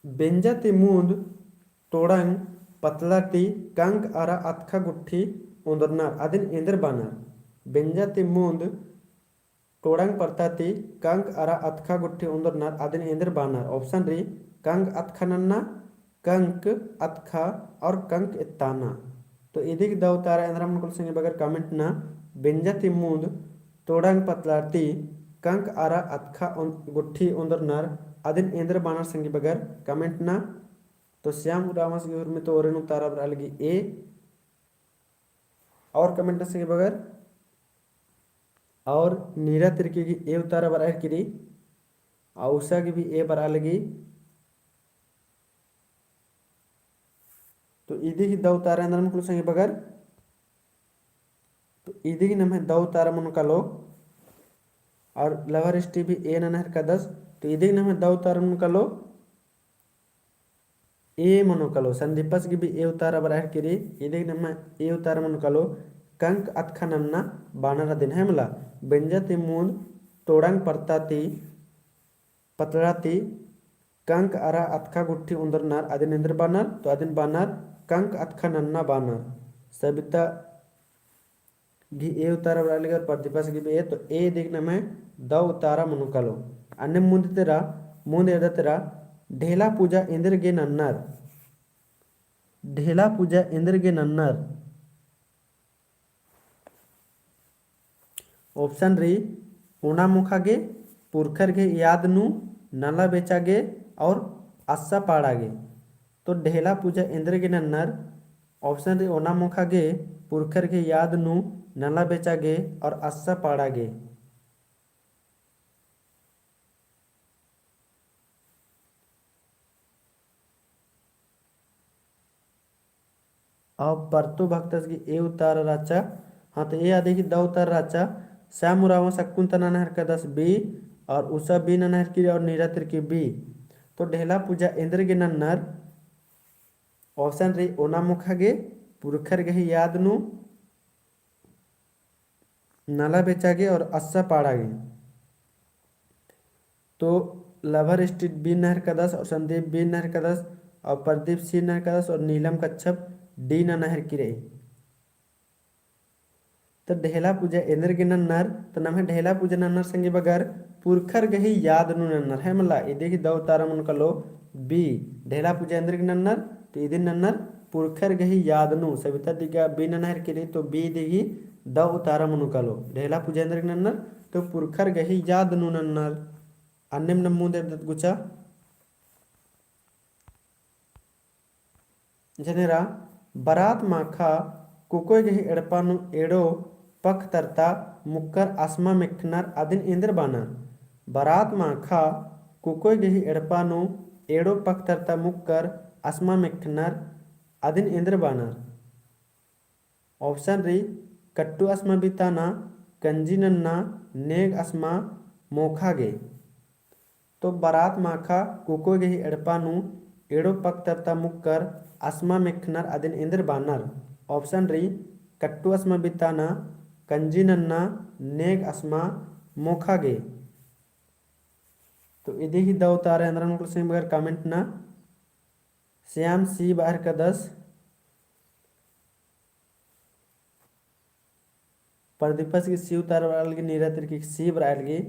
बेंजा ती मुन्द तोड़ंग पतला ती कंक अरा अतखा गुट्ठी ओन्दरनर अदिन एन्देर बानर। बेंजा ती मुन्द टोड़ंग परता ती कंक अरा अतखा गुट्ठी ओन्दरनर अदिन एन्देर बानर। Option रई, कंक अतखा नन्ना, कंक अतखा और कंक एत्ताना। तो इदी गही दौ उतारा एन्दरा मनो कालो संगी बगर comment नना। बेंजा ती मुन्द तोड़ंग पतला ती कंक अरा अतखा ओन-, गुट्ठी ओन्दरनर अदिन एन्देर बानर संगी बगर comment नना। तो श्याम रावस गे उर्मी तो ओरेन उतारा बरआ लगी A। और comment नना संगी बगर, और नीरा तिर्की गे A उतारा बरआ लगी, और उषा गे भी A बरआ लगी। तो इदी गही दौ उतारा एन्दरा मनो कालो संगी बगर, तो इदी गही नम्है दौ उतारा मनो कालो। और lover stage भी A नना हेरकदस। तो इदिक नम्है दौ उतारा मनो कालो A मनो कालो। संदीपस गे भी A उतारा बरआ हेरकी रई, इदिक नम्है A उतारा मनो कालो। कंक अतखा नन्ना बानर अदिन है मला। बेंजा ती मुन्द टोड़ंग परता ती पतड़ा ती कंक अरा अतखा गुट्ठी ओन्दरनर अदिन एन्देर बानर, तो अदिन बानर कंक अतखा नन्ना बानर। सबिता गे A उतारा बरआ लगी और प्रदीपस गे भी A, तो A इदिक नम्है दौ उतारा मनो कालो। अन्ने मुन्द तेरा, मुन्द एरदत तेरा, ढेला पूजा एन्देर गे नन्नर। ढेला पूजा एन्देर गे नन्नर। Option रई, ओना मोखा गे, पुरखर गही याद नू, नला बेचा गे और अस्सा पाड़ा गे। तो ढेला पूजा एन्देर गे नन्नर। Option रई, ओना मोखा गे, पुरखर गही याद नू, नला बेचा गे और अस्सा पाड़ा गे। और परतो भक्तस गे A उतारा रहचा। हाँ, तो A अदी गही दौ उतारा रहचा। श्याम उराँवस अक्कुन ता नना हेरकदस B, और उषा B नना हेरकी रई और नीरा तिर्की B। तो ढेला पूजा एन्देर गे नन्नर। Option रई, ओना मोखा गे, पुरखर गही याद नू, नला बेचा गे और अस्सा पाड़ा गे। तो lover stage B नना हेरकदस और संदीप B नना हेरकदस और प्रदीप C नना हेरकदस और नीलम कच्छप D नना हेरकी रई। तो ढेला पूजा एन्देर गे नन्नर, तो नम्है ढेला पूजा नन्नर संगी बगर पुरखर गही याद नू नन्नर है मला। इदी गही दौ उतारा मनो कालो B, ढेला पूजा एन्देर गे नन्नर, तो इदिन नन्नर पुरखर गही याद नू। सबिता दी गा B नना हेरकी रई, तो B इदी गही दौ उतारा मनो कालो। ढेला पूजा एन्देर गे नन्नर, तो पुरखर गही याद नू नन्नर। अन्नेम नम मुन्द एरदत गुचा। जनेरा, बरात माखा कुकोय गही एड़पा नू एड़ो पख तरता मुक्कर असमा मेखनर अदिन एन्देर बानर। बरात माखा कुकोय गही एड़पा नू एड़ो पख तरता मुक्कर असमा मेखनर अदिन एन्देर बानर। Option रई, कट्टू असमा बिताना, कंजी नन्ना, नेग असमा, मोखा गे। तो बरात माखा कुकोय गही एड़पा नू एड़ो पख तरता मुक्कर असमा मेखनर अदिन एन्देर बानर। Option रई, कट्टू असमा बिताना, कंजी नन्ना, नेग असमा, मोखा गे। तो इदी गही दौ उतारा एन्दरा मनो कालो संगी बगर comment ना। श्याम C बरआ हेरकदस। प्रदीपस गे C उतारा बरआ लगी, नीरा तिर्की C बरआ लगी।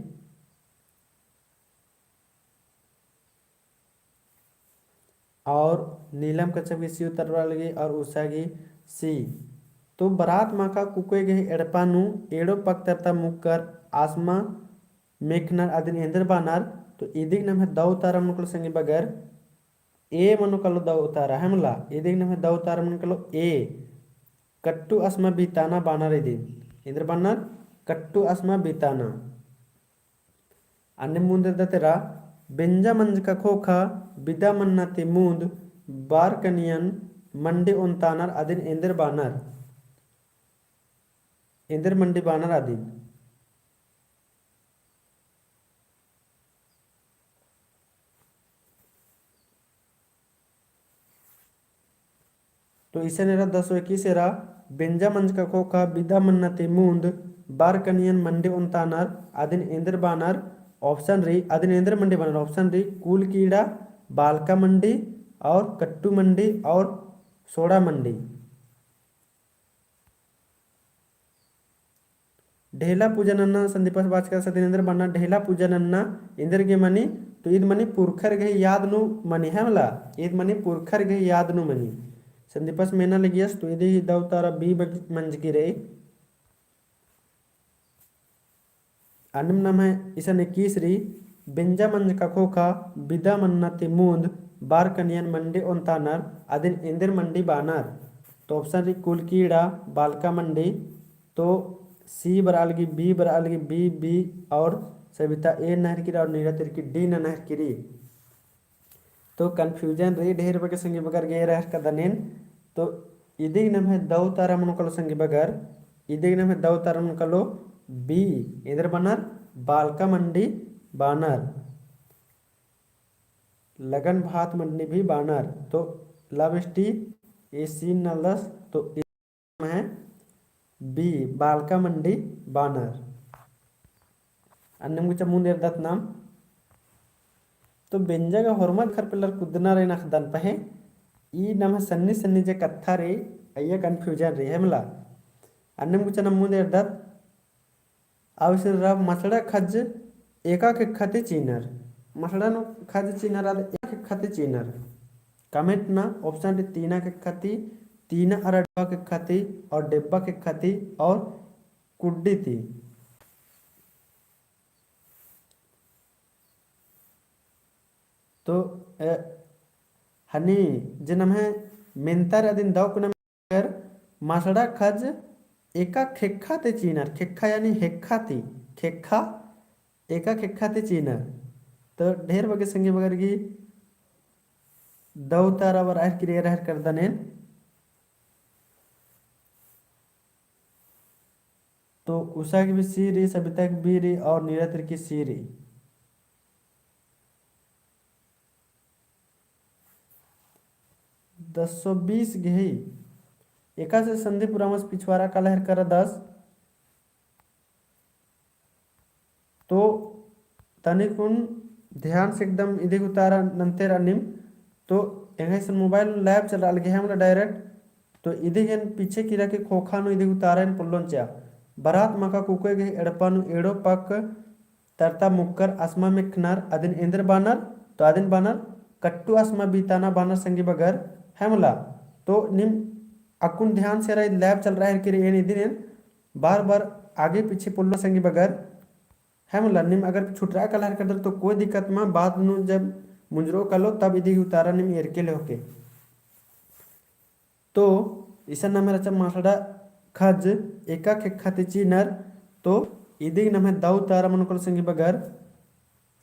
और नीलम कच्छप गे C उतारा बरआ लगी और उषा गे C। तो बरात माखा कुकोय गही एड़पा नू एड़ो पख तरता मुक्कर असमा मेखनर अदिन एन्देर बानर। तो इदी गही नम्है दौ उतारा मनो कालो संगी बगर A मनो कालो दौ उतारा है मला। इदी गही नम्है दौ उतारा मनो कालो A, कट्टू असमा बिताना बानर इदिन। एन्देर बानर, कट्टू असमा बिताना। अन्ने मुन्द एरदत तेरा, बेंजा मंजका खोखा बिदा मन्ना ती मुन्द बारकनियन मंडी ओन्तानर अदिन एन्देर बानर। एन्देर मंडी बानर अदिन। तो इसन एरा दस व इक्कीस एरा, बेंजा मंजका खोखा बिदा मन्ना ती मुन्द बारकनियन मंडी ओन्तानर अदिन एन्देर बानर। Option रई, अदिन एन्देर मंडी बानर। Option रई, कुल कीड़ा, बालका मंडी और कट्टू मंडी और सोड़ा मंडी। ढेला पूजा नन्ना संदीपस बाचका सदिन एन्देर बन्ना ढेला पूजा नन्ना एन्देर गे मनी, तो ईद मनी पुरखर गही याद नू मनी है मला, ईद मनी पुरखर गही याद नू मनी। संदीपस मेना लगियस तो ईद ही दौ तारा बी बज-, मंजकी रई। अन्नेम नम्है इसन इक्कीस रई, बेंजा मंजका खोखा बिदा मन्ना ती मुन्द बारकनियन मंडी ओन्तानर अदिन एन्देर मंडी बानर। तो option रई कुल कीड़ा, बालका मंडी, तो C बरआ लगी, B बरआ लगी, B, B और सबिता A नहरकी रई और नीरा तिरकी D नहरकी रई। तो confusion रई, ढेर बग्गे संगी बगर गे रहर का दनेन। तो इदिग नम्है दौ तारा मनो कालो संगी बगर, इदिग नम्है दौ तारा मनो कालो B, एन्देर बन्नर बालका मंडी बानर। लगन भात मंडी भी बानर। तो last ए scene नलदस, तो है B, बालका मंडी बानर। अन्नेम गुचा मुन्द एरदत नाम। तो बेंजा गा होरमर खर पेल्लर कुद्दना रई नखदन पहें, ई नम्है सन्नी सन्नी जे कत्था रई, अइय्या confusion रई, है मला। अन्नेम गुचा नाम मुन्द एरदत, अउर इसन रअ मसड़ा खज्ज एका खेक्खा ती चिअनर। मसड़ा नू खज्ज चिअनर आद एका खेक्खा ती चिअनर। Comment ना option ती तीना खेक्खा ती, तीना अरा डेब्बा खेक्खा ती और डेब्बा खेक्खा ती और कुड्डी ती। तो, अ, हनी जे नम्है मेन्तर अदिन दौ कुना अगर मसड़ा खज्ज एका खेक्खा ती चिअनर, खेक्खा यानी हेक्खा ती, खेक्खा, एका खेक्खा ती चिअनर। तो ढेर बग्गे संगी बगर गही दौ उतारा बरआ हेलरकी रई, एरा हेलरकी रअदन एन। तो उषा की भी C रई, सबिता की B रई और नीरा तिर्की C रई। दस सौ बीस गही। एकासे संदीप उराँवस पिछवारा काला हेलरकी रअदस। तो तनिकुन ध्यान से एकदम इदिग उतारा नन्तेर अन्निम। तो एंग्है इसन mobile live चलरआ लगी है मला direct। तो इदिग एन पीछे किरा की खोखा नू इदिग उतारा एन पोल्लोन चिआ। बरात मखा कुकोय गही एड़पा नू एड़ो पक्क तरता मुक्कर असमा मेखनर अदिन एन्देर बानर, तो अदिन बानर कट्टू असमा बीताना बानर संगी बगर, है मला। तो नीम अक्कुन ध्यान से रई, live चलरआ हेलरकी रई एन इदिन एन बार बार आगे पीछे पोल्लोन संगी बगर, है मला। नीम अगर छुटरआ काला हेलरकी रअदर तो कोई दिक्कत मल, बाद नू जब मुंजरओ कालो तब इदिग उतारा नीम एरके लेहो के। तो इसन नम्है रहचा मसड़ा खज्ज एका खेक्खा ती चिअनर। तो इदिग नम्है दौ उतारा मनो कालो संगी बगर,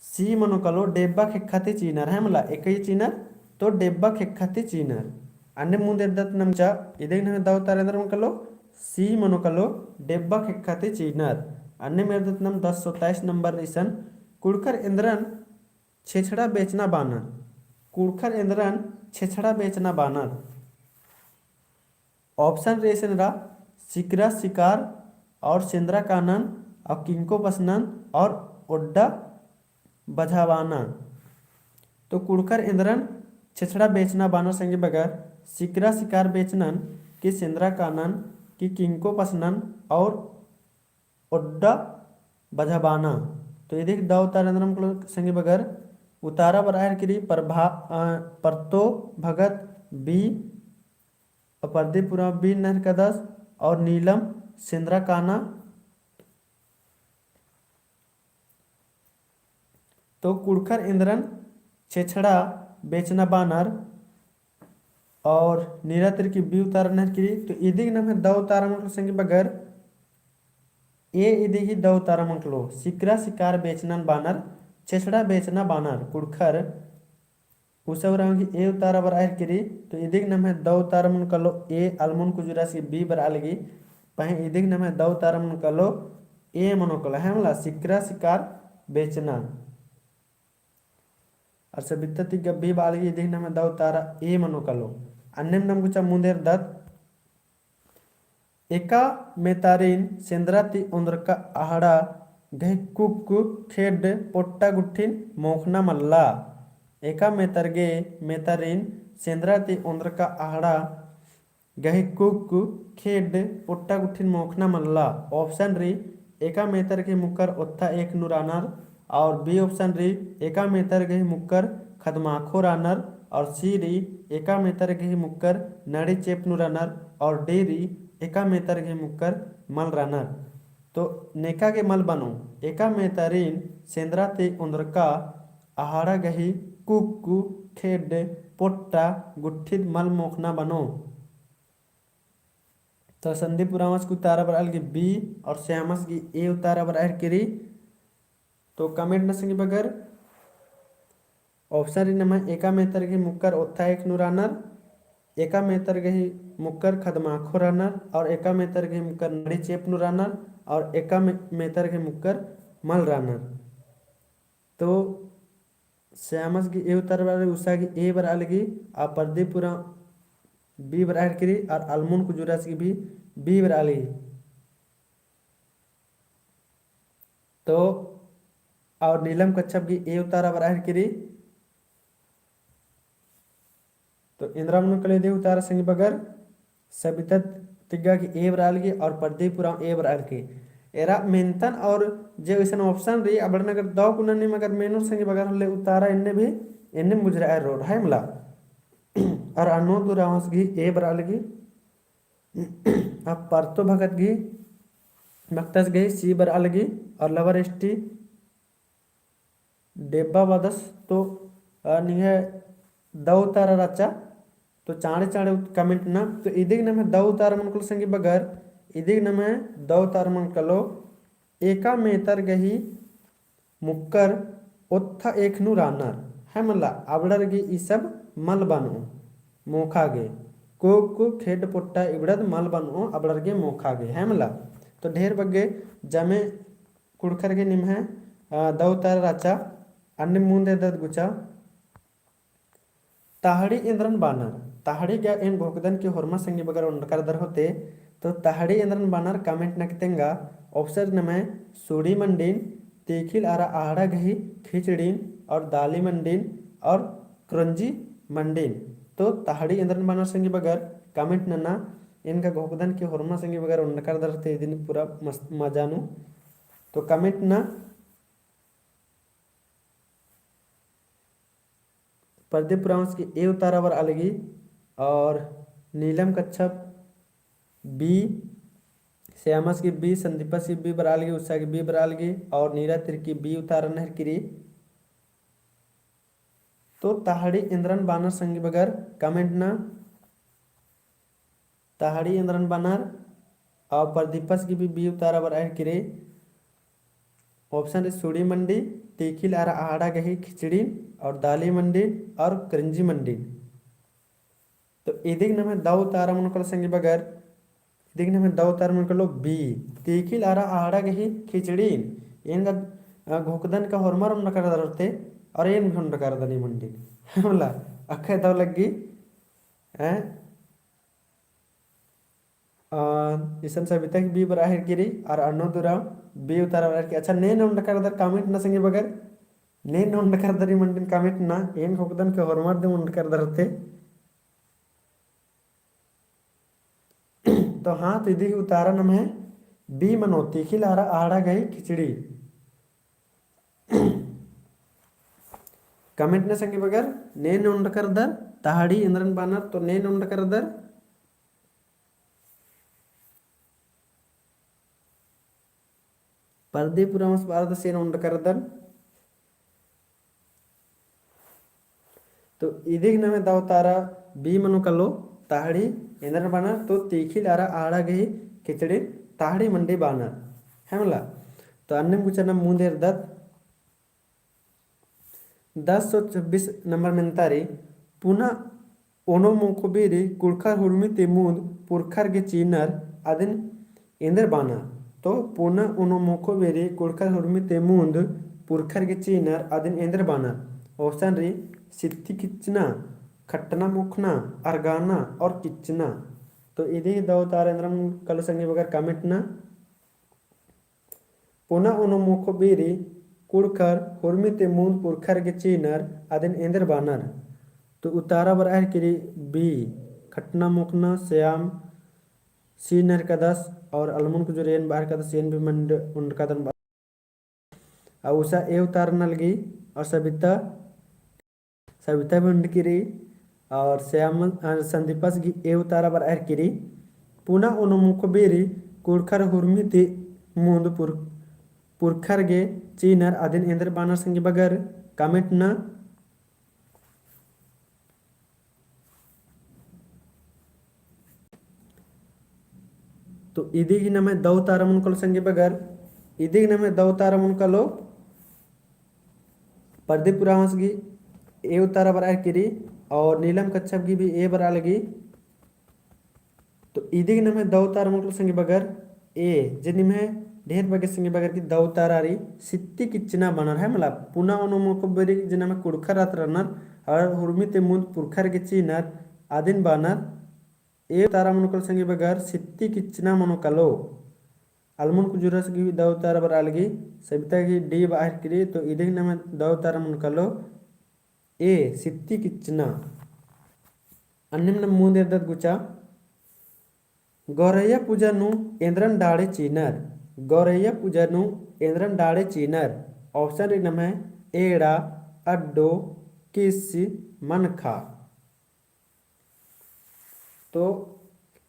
C मनो कालो डेब्बा खेक्खा ती चिअनर, है मला, एकई चिअनर, तो डेब्बा खेक्खा ती चिअनर। अन्नेम मुन्द एरदत नाम चा, इदिग नम्है दौ उतारा एन्दर मनो कालो, C मनो कालो डेब्बा खेक्खा ती चिअनर। अन्नेम एरदत नाम दस सौ तेईस number इसन, कुँड़ुख़र एन्दरन छेछड़ा बेचना बानर। कुँड़ुख़र एन्दरन छेछड़ा बेचना बानर। Option रई इसन रअ, सिकरा सिकार और सेंदरा कानन और किंको पसनन और ओड्डा बझाबाना। तो कुँड़ुख़र एन्दरन छेछड़ा बेचना बानर संगी बगर, सिकरा सिकार बेचनन कि सेंदरा कानन कि किंको पसनन और ओड्डा बझाबाना। तो इदिग दौ उतारा एन्दर मनो कालो संगी बगर, उतारा बरआ हेलरकी रई प्रभा-, अ, परतो भगत B, और प्रदीप उराँव B नना हेलरकदस और नीलम सेंदरा काना। तो कुँड़ुख़र एन्दरन छेछड़ा बेचना बानर और नीरा तिर्की B उतारा नना हेलरकी रई। तो इदिग नम्है दौ उतारा मनो कालो संगी बगर, A इदिग ही दौ उतारा मनो कालो, सिकरा सिकार बेचनन बानर, छेछड़ा बेचना बानर, कुँड़ुख़र। उषा उराँव गही A उतारा बरआ हेलरकी रई, तो इदिग नम्है दौ उतारा मनो कालो A, अलमुन कुजूरस गही B बरआ लगी, पहें इदिग नम्है दौ उतारा मनो कालो A मनो कालो, है मला, सिकरा सिकार बेचना। और सबिता तिग्गा B बरआ लगी, इदिग नम्है दौ उतारा A मनो कालो। अन्नेम नाम गुचा मुन्द एरदत, एका मेतारिन सेंदरा ती ओन्द्रका अहड़ा गही कुक्क खेड्ड पोट्टा गुट्ठिन मोख़ना मल्ला। एका मेतर गे मेतारिन सेंदरा ती ओन्द्रका अहड़ा गही कुक्क खेड्ड पोट्टा गुट्ठिन मोख़ना मल्ला। Option रई, एका मेतर गही मुक्कर ओत्था एक नू रअनर, और B option रई, एका मेतर गही मुक्कर खदमाख़ो रअनर, और C रई, एका मेतर गही मुक्कर नड़ी चेप नू रअनर, और D रई, एका मेतर गही मुक्कर मल रअनर। तो नेका गे मल बनो, एका मेतारिन सेंदरा ती ओन्द्रका अहड़ा गही कुक्क खेड्ड पोट्टा गुट्ठित मल मोख़ना बनो। तो संदीप उराँवस गही उतारा बरआ लगी B और श्यामस गही A उतारा बरआ हेलरकी रई। तो comment नना संगी बगर, option रई नम्है एका मेतर गही मुक्कर ओत्था एक नू रअनर, एका मेतर गही मुक्कर खदमाख़ो रअनर और एका मेतर गही मुक्कर नड़ी चेप नू रअनर और एका मे-, मेतर गही मुक्कर मल रअनर। तो श्यामस गही A उत्तर बरआ लगी, उषा गही A बरआ लगी, आ प्रदीप उराँव B बरआ हेलरकी रई, और अलमुन कुजूरस गही भी B बरआ लगी। तो और नीलम कच्छप गही A उत्तर बरआ हेलरकी रई। तो एन्दरा मनो कालो इदी उत्तर संगी बगर, सबिता तिग्गा गही A बरआ लगी और प्रदीप उराँव A बरआ लगी। एरा मेन्तन और जे इसन option रई, अबड़न अगर दव कुना नीम अगर मेनोर संगी बगर होले उत्तर एन्ने भी, एन्ने मुजरा एरोर, है मला। और अनोद उराँवस गही A बरआ लगी। अब परतो भगत गही, भगतस गही C बरआ लगी और lower S T डेब्बा बअदस तो, अ, निंग्है दव उत्तर रहचा, तो चाँड़े चाँड़े उत-, comment नना। तो इदिग नम्है दव उत्तर मनो कालो संगी बगर, इदिग नम्है दव उत्तर मनो कालो, एका मेतर गही मुक्कर ओत्था एख़ नू रअनर, है मला, अबड़र गे ई सब मल बनओ मोख़ा गे, कोक खेड्ड पोट्टा इबड़द मल बनओ अबड़र गे मोख़ा गे, है मला। तो ढेर बग्गे जमे कुँड़ुख़र गे निम्है, अ, दव उत्तर रहचा, अन्ने मुन्द एरदत गुचा। तहड़ी एन्दरन बअनर, तहड़ी गा एन घोखदन की होरमा संगी बगर ओन्डकर दर होते, तो तहड़ी एन्दरन बअनर comment नना की तेंगा, option नम्है सुड़ी मंडिन, तीखिल अरा आहड़ा गही खिचड़ीन और दाली मंडिन और करंजी मंडिन। तो तहड़ी एन्दरन बअनर संगी बगर comment नना, एन गा घोखदन की होरमा संगी बगर ओन्डकर दर होते इदिन पूरा मस्त मजा नू। तो comment नना। प्रदीप उराँवस गही A उत्तर बरआ लगी और नीलम कच्छप B, श्यामस गही B, संदीपस गही B बरआ लगी, उषा गही B बरआ लगी और नीरा तिर्की B उत्तर नना हेलरकी रई। तो तहड़ी एन्दरन बअनर संगी बगर comment नना। तहड़ी एन्दरन बअनर, और प्रदीपस गही भी B उत्तर बरआ हेलरकी रई। Option रई सुड़ी मंडी, तीखिल अरा आहड़ा गही खिचड़ीन और दाली मंडीन और करंजी मंडीन। तो इदिग नम्है दव उत्तर मनो कालो संगी बगर, इदिग नम्है दव उत्तर मनो कालो B, तीखिल अरा आहड़ा गही खिचड़ीन। एन गा, अ, घोखदन का होरमर ओन्डकर दर होते, और एन भी ओन्डकर दन ई मंडीन। है मला, अक्खय दव लग्गी, हैं? अ, इसन सबिता गही B बरआ हेलरकी रई, और अनोद उराँव B उत्तर बरआ हेलरकी। अच्छा, ने ने ओन्डकर दर comment नना संगी बगर, ने ने ओन्डकर दर ई मंडीन comment नना, एन घोखदन के होरमर दिम ओन्डकर दर होते। तो हाँ, तो इदी उत्तर नम्है B मनो, तीखिल अरा आहड़ा गही खिचड़ी। Comment नना संगी बगर, ने ने ओन्डकर दर, तहड़ी एन्दरन बअनर, तो ने ने ओन्डकर दर। प्रदीप उराँवस बअदस एन ओन्डकर दन। तो इदिग नम्है दव उत्तर B मनो कालो, तहड़ी एन्दरन बअनर, तो तीखिल अरा आहड़ा गही खिचड़ी तहड़ी मंडी बअनर। है मला? तो अन्नेम गुचा नाम मुन्द एरदत। दस सौ छब्बीस नंबर मेन्ता रई, पुना ओनो मोख़ो बेरी कुँड़ुख़र हुरमी ती मुन्द पुरखर गे चिअनर अदिन एन्देर बअनर। तो पुना ओनो मोख़ो बेरी कुँड़ुख़र हुरमी ती मुन्द पुरखर गे चिअनर अदिन एन्देर बअनर। Option रई सित्ती किच्चना, खटना मोख़ना, अरगाना और किच्चना। तो इदी दव उत्तर एन्दरन कालो संगी बगर comment नना। पुना ओनो मोख़ो बेरी कुँड़ुख़र हुरमी ती मुन्द पुरखर गे चिअनर अदिन एन्देर बअनर। तो उत्तर बरआ हेलरकी रई B, खटना मोख़ना, श्याम C नना हेलरकदस और अलमुन कुजूर एन बआ हेलरकदस, एन भी मंड ओन्डकदन बआ। और उषा A उत्तर नना लगी और सबिता सबिता भी ओन्डकी रई और श्याम, अ, संदीपस गही A उत्तर बरआ हेलरकी रई। पुना ओनो मोख़ो बेरी कुँड़ुख़र हुरमी ती मुन्द पुर-, पुरखर गे चिअनर अदिन एन्देर बअनर संगी बगर comment नना। तो इदी गही नम्है दव उत्तर मनो कालो संगी बगर, इदी गही नम्है दव उत्तर मनो कालो प्रदीप उराँवस गही A उत्तर बरआ हेलरकी रई और नीलम कच्छप गही भी A बरआ लगी। तो इदी गही नम्है दव उत्तर मनो कालो संगी बगर A, जे निम्है ढेर बग्गे संगी बगर की दौ उतारा रई सित्ती किच्चना बानर है मला। पुना ओनो मोको बेरी जे नम्है कुँड़ुख़र रअदर रअनर, और हुरमी ती मुन्द पुरखर गे चिअनर, अदिन बानर। ए उतारा मनो कालो संगी बगर सित्ती किच्चना मनो कालो। अलमुन कुजुरस गही दौ उतारा बरआ लगी, सबिता गही D बअर की रई, तो इदिक नम्है दौ उतारा मनो कालो A, सित्ती किच्चना। अन्नेम नम मुन्द एरदत गुचा, गौरैया पूजा नू एन्द्रन डाड़े चिअनर। गौरैया पूजा नू एन्द्रन डाड़े चिअनर। Option रई नम्है एड़ा, अड्डो, किस, मनखा। तो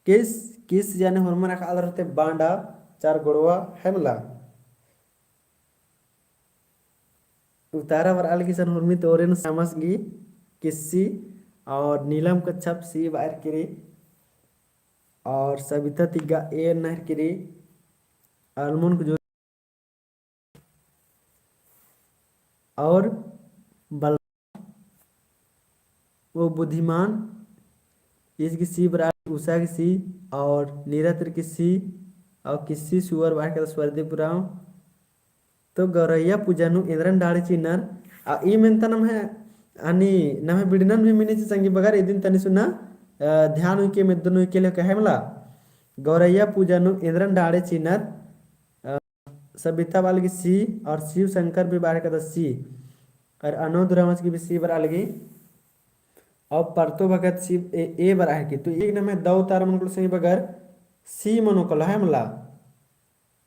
किस, किस यानी होरमर अख़आ लगदर होले बांडा, चार गोड़वा है मला। उतारा बरआ लगी सन हुरमी ती ओरे नू सामस गही किस्सी, और नीलम कच्छप C बअर की रई, और सबिता तिग्गा A नहर की रई, अलमुन कुजूर और बल वो बुद्धिमान, ईस गही C बरआ लगी, उषा गही C, और नीरा तिर्की C, और किस्सी सुअर बअर की रई प्रदीप उराँव। तो गौरैया पूजा नू एन्द्रन डाड़े चिअनर, आ ई मेन्ता नम्है, अनि नम्है बिड़नन भी मिनी चिआ संगी बगर, इदिन तनी सुना, अ, ध्यान उइके मेद्दन उइके लेके है मला। गौरैया पूजा नू एन्द्रन डाड़े चिअनर, अ, सबिता बरआ लगी C, और शिव शंकर भी बअर की रई C, और अनोद उराँवस गही भी C बरआ लगी, और परतो भगत C, A, A बरआ लगी। तो इदिक नम्है दौ उतारा मनो कालो संगी बगर C मनो कालो है मला।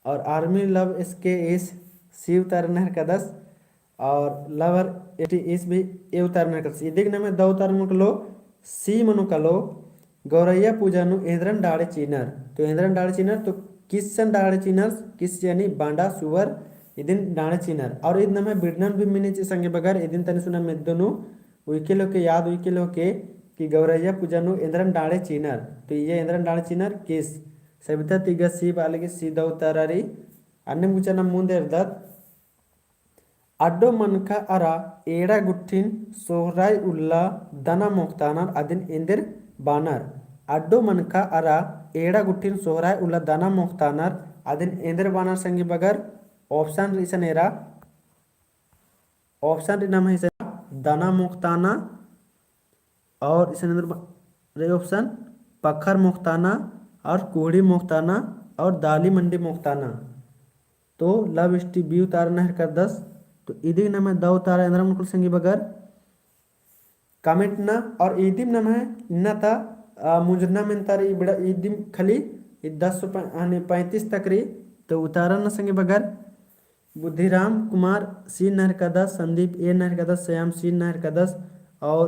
और आर्मी लव एस के एस C उतारा नहरकदस, और लवर एटी एस भी A उतारा नहरकदस। इदिक नम्है दौ उतारा मनो कालो, C मनो कालो, गौरैया पूजा नू एन्द्रन डाड़े चिअनर। तो एन्द्रन डाड़े चिअनर, तो किस्सन डाड़े चिअनर, किस यानी बांडा सुअर, इदिन डाड़े चिअनर। और इद नम्है बिड़नन भी मिनी चिआ संगी बगर, इदिन तनी सुना मेद्दन उइके लेके, याद उइके लेके कि गौरैया पूजा नू एन्द्रन डाड़े चिअनर। तो इय्या एन्द्रन डाड़े चिअनर किस। सबिता तिग्गा C बआ लगी, C दौ उतारा रई। अन्नेम गुचा नम मुन्द एरदत। अड्डो मनखा अरा एड़ा गुट्ठिन सोहराई उल्ला दना मोख़तानर अदिन एन्देर बानर। अड्डो मनखा अरा एड़ा गुट्ठिन सोहराई उल्ला दना मोख़तानर अदिन एन्देर बानर संगी बगर। Option रई इसन एरा, option रई नम्है इसन दना मोख़ताना, और इसन एन्देर ब-, रई option पखर मोख़ताना और कुहड़ी मोख़ताना और दाली मंडी मोख़ताना। तो लव एसटी B उतारा नहरकदस। तो इदिक नम्है दौ उतारा एन्द्रन मनो कालो संगी बगर comment ना, और इदिम नम्है इन्ना ता, अ, मुंजरना मेन्ता रई, इबड़ा इदिम खाली ई दस से प-, यानी पैंतीस तक रई। तो उतारा ना संगी बगर बुद्धिराम कुमार C नहरकदस, संदीप A नहरकदस, श्याम C नहरकदस, और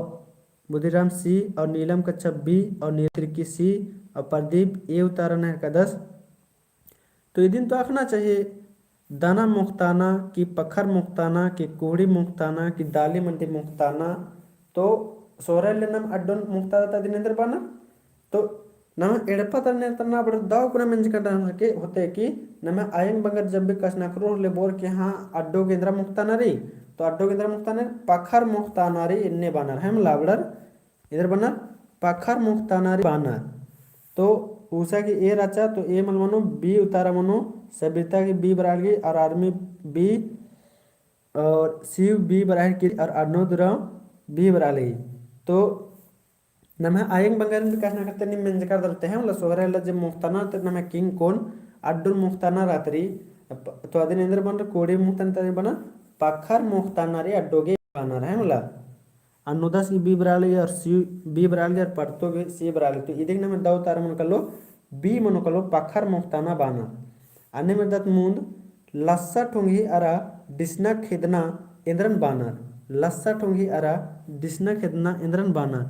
बुद्धिराम C, और नीलम कच्छप B, और नीलम तिर्की C, और प्रदीप A उतारा नहरकदस। तो इदिन तो अख़ना चाहिए, दना मोख़ताना कि पखर मोख़ताना कि कुहड़ी मोख़ताना कि दाली मंडी मोख़ताना। तो सोहराई उल्ला नम अड्डोन मोख़तादत अदिन एन्देर बानर। तो नम्है एड़पा तरना तरना बड़ा दौ कुना मेंजकर डहर के होले कि नम्है अयंग बंगर जब भी कछनखरओर होले बओर कि हाँ, अड्डो गे एन्द्रा मोख़ताना रई, तो अड्डो गे एन्द्रा मोख़ताना रई, पखर मोख़ताना रई एन्ने बानर, है मला बड़र। एन्देर बानर, पखर मोख़ताना रई बानर। तो उषा गही A रहचा, तो A मल मनो, B उतारा मनो, सबिता गही B बरआ लगी, और आर्मी B, और शिव B बरआ लगी, और अनोद उराँव B बरआ लगी। तो नम्है अयंग बंगरिन भी कछनखरओर ती नीम मेंजकर दलते हैं, मतलब सोहराई उल्ला जे मोख़ताना, तो नम्है किंग कोन अड्डोन मोख़ताना रहती रई, तो अदिन एन्देर बानर, कुहड़ी मोख़ताना ती बानर, पखर मोख़ताना रई अड्डो गे बानर, है मला। अनोदस गही B बरआ लगी और शिव B बरआ लगी और परतो गही C बरआ लगी। तो इदिक नम्है दौ उतारा मनो कालो, B मनो कालो, पखर मोख़ताना बानर। अन्नेम एरदत मुन्द, लस्सा ठोंगही अरा डिसना खेदना एन्द्रन बानर। लस्सा ठोंगही अरा डिसना खेदना एन्द्रन बानर।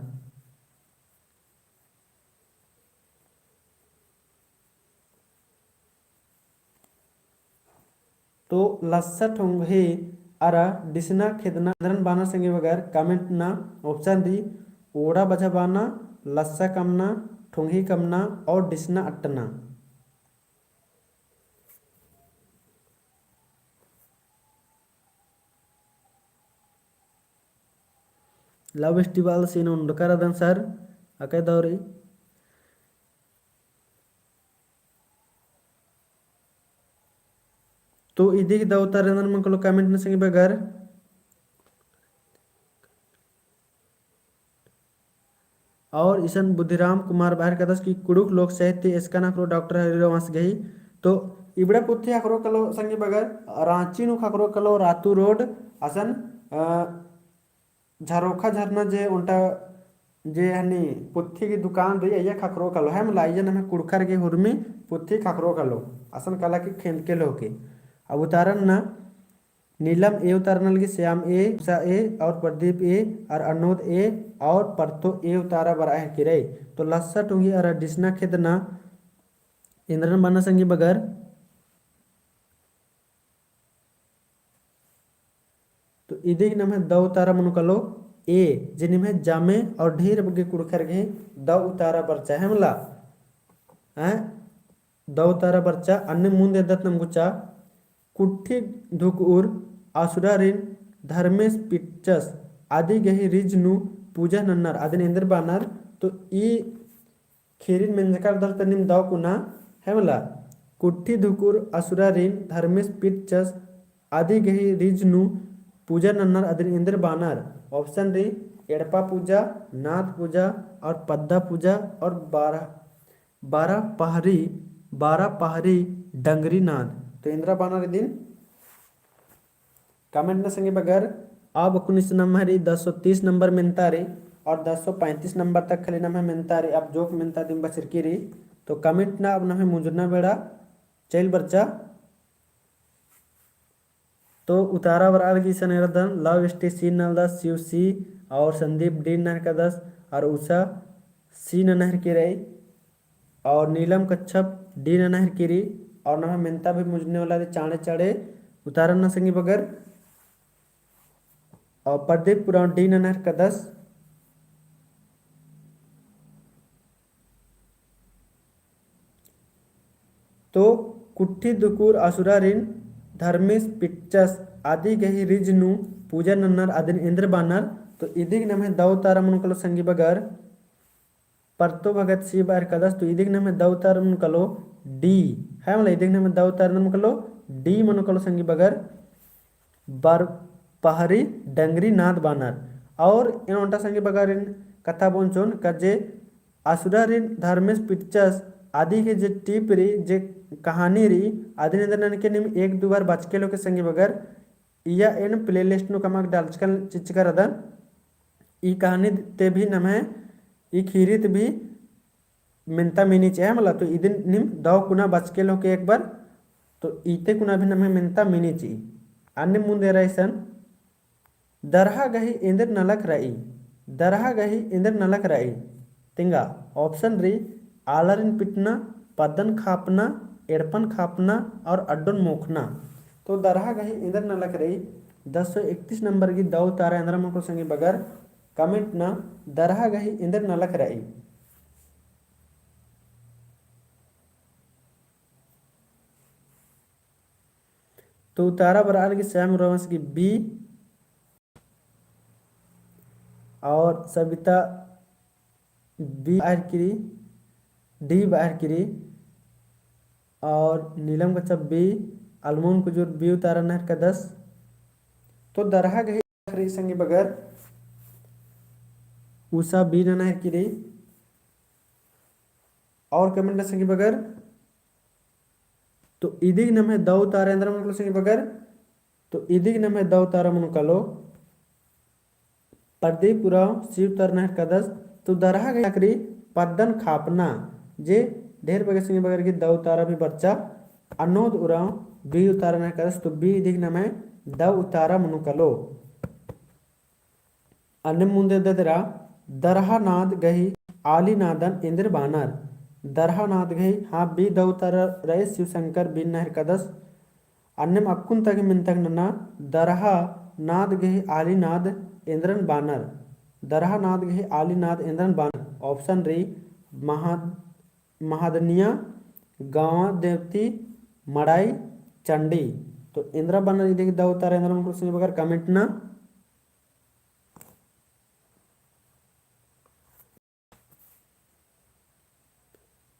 तो लस्सा ठोंगही अरा डिसना खेदना एन्द्रन बानर संगी बगर comment ना option रई, ओड़ा बझा बाना, लस्सा कमना, ठोंगही कमना और डिसना अट्टना। Love festival scene उंडकर अदन sir, अकय दौरी। तो इदी गही दौ उतारा एन्देर मनो कालो comment नू संगी बगर। और इसन बुद्धिराम कुमार बअर कादस कि कुँड़ुख़ लोक साहित्य एसकान ख़क्खरो डॉक्टर हरिवंश गही। तो इबड़ा पुथी ख़क्खरो कालो संगी बगर, राँची नू ख़क्खरो कालो रातू रोड असन, अ, झरोखा झरना जे ओन्टा जे हनी पुथी गही दुकान रई, अइय्या ख़क्खरो कालो, है मला, अइय्या नम्है कुँड़ुख़र गही हुरमी पुथी ख़क्खरो कालो, असन काला कि खेंदके लोके। अब उतारन ना, नीलम A उतारा नलगी, श्याम A, उषा A और प्रदीप A और अनोद A और परतो A उतारा बरआ हेलरकी रई। तो लस्सा टुंगी अरा डिसना खेदना एन्देरन बअनर संगी बगर। तो इदी गही नम्है दौ उतारा मनो कालो A, जे निम्है जामे और ढेर बग्गे कुँड़ुख़र गही दौ उतारा बरचा, है मला। हैं? दौ उतारा बरचा। अन्ने मुन्द एदत नम गुचा, कुट्ठी धुकउर असुरारिन धर्मेस पिटचस अदी गही रिझ नू पूजा नन्नर अदिन एन्देर बअनर। तो ई ख़ीरिन मेंजका रअदर ता नीम दौ कुना, है मला, कुट्ठी धुकउर असुरारिन धर्मेस पिटचस अदी गही रिझ नू पूजा नन्नर अदिन एन्देर बअनर। Option रई, एड़पा पूजा, नाद पूजा और पद्दा पूजा और बारह, बारह पहरी, बारह पहरी डंगरी नाद। तो एन्देर बअनर इदिन comment नू संगी बगर। अब अक्कुन इसन नम्है रई दस सौ तीस नंबर मेन्ता रई और दस सौ पैंतीस नंबर तक खाली नम्है मेन्ता रई। अब जोक मेन्ता दिम बछरकी रई। तो comment नू अब नम्है मुंजुरना बेड़ा चइल बरचा। तो उतारा बरआ लगी इसन एरदन, love story C नलदस, शिव C और संदीप D नना हेलरकदस और उषा C नना हेलरकी रई। और नीलम कच्छप D नना हेलरकी रई। और नम्है मेन्ता भी मुंजुरने वाला रई चाँड़े चाँड़े उतारन ना संगी बगर। और प्रदीप उराँव D नना हेलरकदस। तो कुट्ठी धुकउर असुरारिन धर्मेस पिटचस अदी गही रिझ नू पूजा नन्नर अदिन एन्देर बअनर। तो इदी गही नम्है दौ उतारा मनो कालो संगी बगर। परतो भगत C बअर कादस, तो इदी गही नम्है दौ उतारा मनो कालो D, है मला, इदी गही नम्है दौ उतारा मनो कालो D मनो कालो संगी बगर, बारह पहरी डंगरी नाद बअनर। और एन ओन्टा संगी बगरिन कत्था बओन चिओन का जे असुरारिन धर्मेस पिटचस अदी गही जे टीप रई, जे कहानी रई, अदिन एन्देर ननके नीम एक दू बार बचके लोके संगी बगर, इया एन playlist नू कमक डालचकन चिच्चका रअदन। ई कहानी ती भी नम्है, ई ख़ीरी ती भी मेन्ता मिनी चिई, है मला, तो इदिन नीम दौ कुना बचके लोके एक बार, तो इते कुना भी नम्है मेन्ता मिनी चिई। अन्ने मुन्द एरा इसन, दरहा गही एन्देर नलख रई, दरहा गही एन्देर नलख रई। तिंगा option रई, आलारिन पिटना, पद्दन खापना, एड़पन खापना और अड्डोन मोखना। तो दरहा गही एन्देर नलख रई, दस सौ इकतीस नंबर गही दौ उतारा एन्देर मनो कालो संगी बगर, comment ना दरहा गही एन्देर नलख रई। तो उतारा बरआ लगी श्याम रघुवंश गही B और सविता B बअर की रई, D बअर की रई और नीलम कच्छप B, अलमोन कुजूर B उतारा नना हेलरकदस। तो दरहा गही रई संगी बगर, उषा B नना हेलरकी रई। और comment नू संगी बगर, तो इदी गही नम्है दौ उतारा एन्देर मनो कालो संगी बगर, तो इदी गही नम्है दौ उतारा मनो कालो प्रदीप उराँव C उतारा नना हेलरकदस। तो दरहा गही नलख रई पद्दन खापना, जे ढेर बग्गे संगी बगर गही दौ उतारा भी बरचा, अनोद उराँव B उतारा नना हेलरकदस। तो B इदी गही नम्है दौ उतारा मनो कालो। अन्ने मुन्द एदत एरा, दरहा नाद गही आली नादन एन्देर बअनर। दरहा नाद गही, हाँ, B दौ उतारा रई, शिवशंकर B नना हेलरकदस। अन्नेम अक्कुन तक मेन्तक नना, दरहा नाद गही आली नाद एन्देरन बअनर। दरहा नाद गही आली नाद एन्देरन बअनर। Option रई, महा-, महादनिया, गाँव देवती, मड़ाई, चंडी। तो एन्देर बअनर इदी गही दौ उतारा एन्देर मनो कालो संगी बगर, comment ना।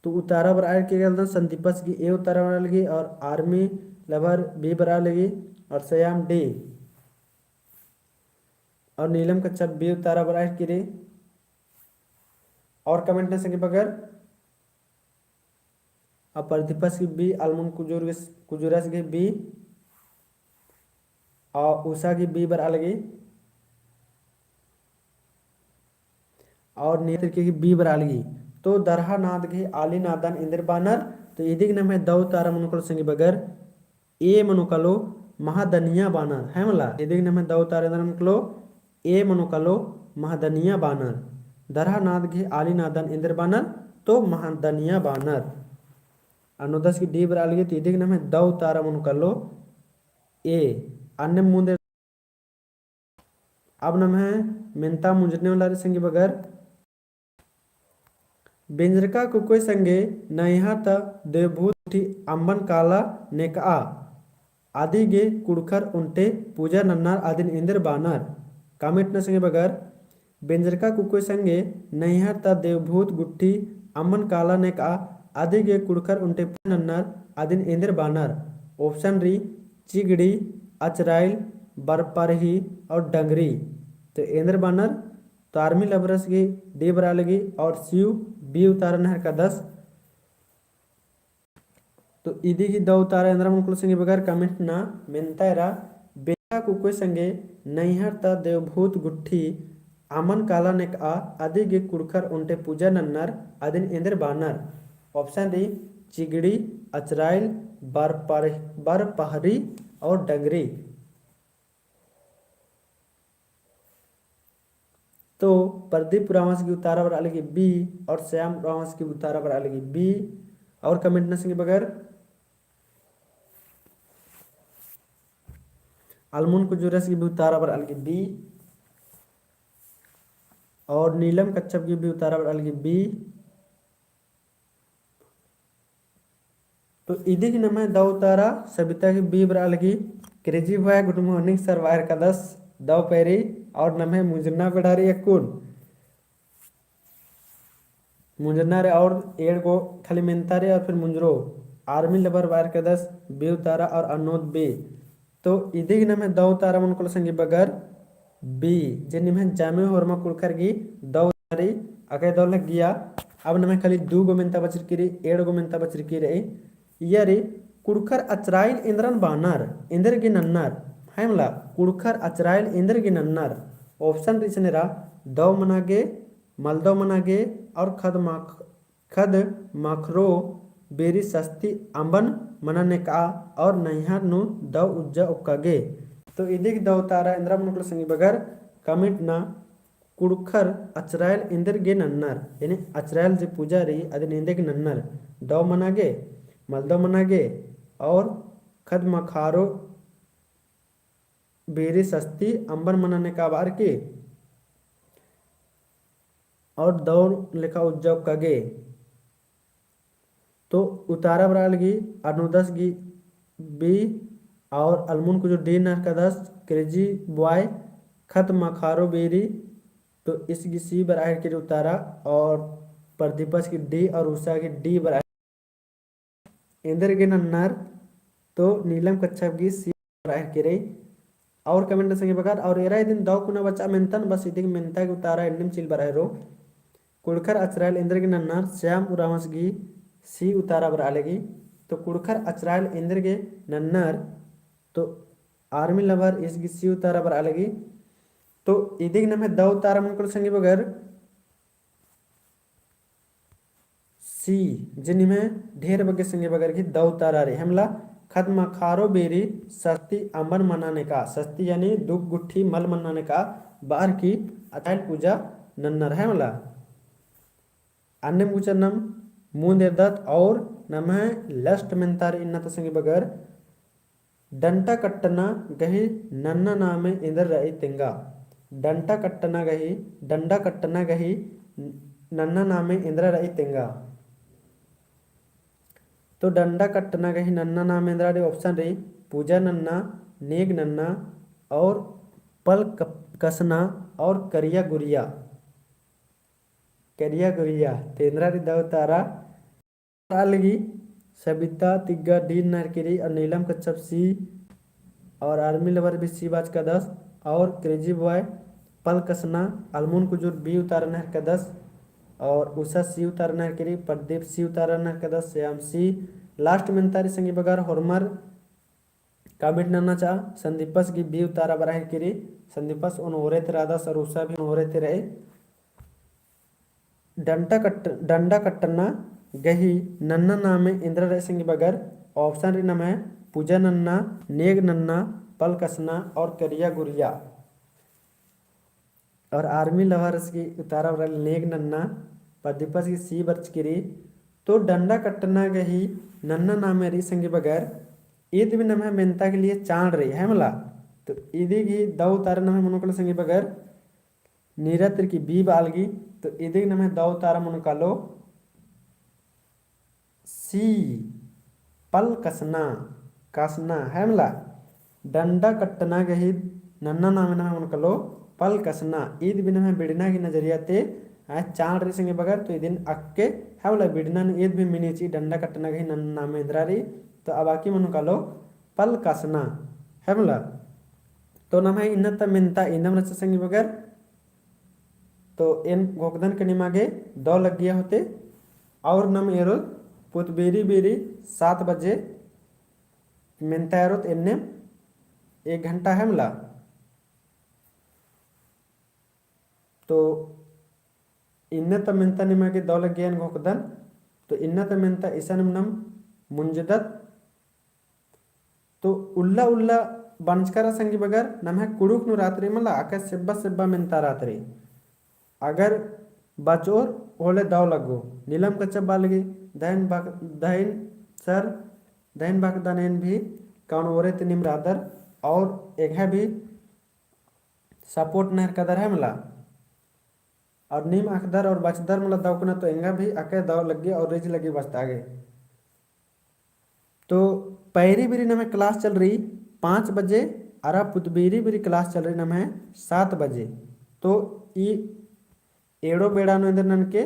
तो उतारा बरआ लगी एरा एदन संदीपस गही A उतारा बरआ लगी और आर्मी लभर B बरआ लगी और सयाम D। और नीलम कच्छप B उतारा बरआ हेलरकी रई। और comment नना संगी बगर, और प्रदीपस गही B, अलमुन कुजूर, कुजूरस गही B, और उषा गही B बरआ लगी, और नीलम तिर्की गही B बरआ लगी। तो दरहा नाद गही आली नादन एन्देर बानर। तो इदिग नम्है दौ उतारा मनो कालो संगी बगर, A मनो कालो, महादनिया बानर, है मला। इदिग नम्है दौ उतारा एन्देर मनो कालो, A मनो कालो, महादनिया बानर। दरहा नाद गही आली नादन एन्देर बानर, तो महादनिया बानर। अन्नुदस गही D बरआ लगी, तो इदिग नम्है दौ उतारा मनो कालो, A। अन्नेम मुन्द अब नम्है मेन्ता मुंजरने वाला रई संगी बगर। बेंजरका कुकोय संगे नैहर ता देवभूत गुट्ठी अम्बन काला नेकआ, अदिगे कुँड़ुख़र ओन्टे पूजा नन्नर अदिन एन्देर बानर। Comment नना संगी बगर, बेंजरका कुकोय संगे नैहर ता देवभूत गुट्ठी अम्बन काला नेकआ, अदिगे कुँड़ुख़र ओन्टे पूजा नन्नर अदिन एन्देर बानर। Option रई चिगड़ी, अचराइल, बरपरही और डंगरी। तो एन्देर बानर, तो आर्मी लभरस गही D बरआ लगी और शिव B उतारा नहरकदस। तो इदिगही दौ उतारा एन्दरा मनो कालो संगी बगर comment नना। मेन्ता एरा, बेंजरका कुकोय संगे नैहर ता देवभूत गुट्ठी अम्बन काला नेकआ, अदिगे कुँड़ुख़र ओन्टे पूजा नन्नर अदिन एन्देर बानर। Option रई चिगड़ी, अचराइल, बरपरही और डंगरी। तो प्रदीप उराँवस गही उतारा बरआ लगी B और श्याम उराँवस गही उतारा बरआ लगी B। और comment नना संगी बगर, अलमुन कुजूरस गही उतारा बरआ लगी B और नीलम कच्छप गही उतारा बरआ लगी B। तो इदिगही नम्है दौ उतारा सबिता गही B बरआ लगी। Crazy boy, good morning sir बरआ हेलरकदस दौ पैरी। और नम्है मुंजरना बेड़ा रई अक्कुन। मुंजरना रई और एंड़ गो खाली मेन्ता रई और फिर मुंजरो। आर्मी लवर बरआ हेलरकदस B उतारा और अनोद B। तो इदिगही नम्है दौ उतारा मनो कालो संगी बगर B, जे निम्है जामे होरमा कुँड़ुख़र गही दौ उतारा रई, अकय दौ लग्गिया। अब नम्है खाली दू गो मेन्ता बचरकी रई, एंड़ गो मेन्ता बचरकी रई। इय्या रई, कुँड़ुख़र अचराइल एन्दरन बानर, एन्देर गे नन्नर, है मला, कुँड़ुख़र अचराइल एन्देर गे नन्नर। Option रई इसन एरा, दौ मना गे, मलदौ मना गे और ख़द्द माख-, ख़द्द माखरो बेरी सस्ती अम्बन मना नेकआ और नैहर नू दौ उज्जा ओक्का गे। तो इदिगही दौ उतारा एन्दरा मनो कालो संगी बगर comment नना। कुँड़ुख़र अचराइल एन्देर गे नन्नर, यानी अचराइल जे पूजा रई अदिन एन्देर गे नन्नर, दौ मना गे, मलदौ मना गे और ख़द्द माखरो बेरी सस्ती अम्बन मना नेकआ बअर की और दौ लेखा उज्जा ओक्का गे। तो उतारा बरआ लगी अनोदस गही B और अलमुन कुजूर D नहरकदस, Crazy boy, ख़द्द माखरो बेरी। तो इस गही C बरआ हेलरकी रई उतारा और प्रदीपस गही D और उषा गही D बरआ एन्देर गे नन्नर। तो नीलम कच्छप गही C बरआ हेलरकी रई। और comment नना संगी बगर, और एरा इदिन दौ कुना बचआ मेन्तन, बस इदिगही मेन्ता गही उतारा एन्नेम चिल बरआ हेलरो। कुँड़ुख़र अचराइल एन्देर गे नन्नर, श्याम उराँवस गही C उतारा बरआ लगी। तो कुँड़ुख़र अचराइल एन्देर गे नन्नर, तो आर्मी लवर इस गही C उतारा बरआ लगी। तो इदिगही नम्है दौ उतारा मनो कालो संगी बगर C, जे निम्है ढेर बग्गे संगी बगर गही दौ उतारा रई, है मला, ख़द्द माखरो बेरी सस्ती अम्बन मना नेकआ, सस्ती यानी दू गुट्ठी मल मना नेकआ बअर की अचराइल पूजा नन्नर, है मला। अन्नेम गुचर नम मुन्द एरदत और नम्है last मेन्ता रई इन्ना ता संगी बगर, डंटा कट्टना गही नन्ना नामे एन्देर रई तेंगा। डंटा कट्टना गही, डंडा कट्टना गही नन्ना नामे एन्देर रई तेंगा। तो डंडा कट्टना गही नन्ना नामे एन्देर रई, option रई पूजा नन्ना, नेग नन्ना और पल क-, कसना और करिया गुरिया। करिया गुरिया, तो एन्देर रई दौ उतारा। बरआ लगी सबिता तिग्गा D नहरकी रई और नीलम कच्छप C और Army Lover भी C बाचकादस और Crazy Boy पल कसना अलमुन कुजूर B उतारा नहरकादस और उषा C उतारा नहरकी रई, प्रदीप C उतारा नहरकादस, श्याम C। Last मेन्ता रई संगी बगर होरमर comment नन्ना चा, संदीपस गी B उतारा बरआ हेलरकी रई, संदीपस ओन ओरे ती रअदस और उषा भी ओन ओरे ती रई। डंडा कट-, डंडा कट्टना गही नन्ना नामे एन्दरा रई संगी बगर, option रई नम्है पूजा नन्ना, नेग नन्ना, पल कसना और करिया गुरिया। और Army Lovers गी उतारा बरआ नेग नन्ना, प्रदीपस गी C बरचकी रई। तो डंडा कट्टना गही नन्ना नामे रई संगी बगर, ईद भी नम्है मेन्ता के लिए चाड़ रई, है मला। तो ईदी गी दौ उतारा नम्है मनो कालो संगी बगर, नीरा तिरकी B बआलगी, तो ईदी गी नम्है दौ उतारा मनो कालो C, पल कसना, कसना, है मला। डंडा कट्टना गही नन्ना नामे नम्है मनो कालो पल कसना। ईद भी नम्है बिड़ना गी नजरिया ती, आ, चाड़ रई संगी बगर, तो इदिन अक्के, है मला, बिड़ना नू ईद भी मिनी चिई, डंडा कट्टना गही नन्ना नामे एन्दरा रई, तो अबकी मनो कालो पल कसना, है मला। तो नम्है इन्ना ता मेन्ता इन्दम रहचा संगी बगर, तो एन घोखदन का निमा गे दौ लग्गिया होते, और नम एरोत पुत बीरी बीरी सात बजे मेन्ता एरोत एन्ने एक घंटा है मला। तो इन्ना ता मेन्ता निमा गे दौ लग्गिया एन घोखदन, तो इन्ना ता मेन्ता इसानिम नम मुंजदत। तो उल्ला उल्ला बंचकरा संगी बगर नम्है कुँड़ुख़ नू रातरी मला अक्के सेब्बा सेब्बा मेन्ता रातरी। अगर बचओर होले दौ लग्गो। नीलम कच्छप बआलगी, धैन भग-, धैन सर, धैन भगदन एन भी कौन ओरे ती नीम रअदर और एंग्है भी support नहरकदर है मला। और नीम अख़दर और बचदर मला दौ कुना तो एंगा भी अक्के दौ लग्गी और रिझ लग्गी बचता गे। तो पैरी बीरी नम्है class चलरई पाँच बजे, अरा पुत बीरी बीरी class चलरई नम्है सात बजे। तो ई एड़ो बेड़ा नू एन्देर ननके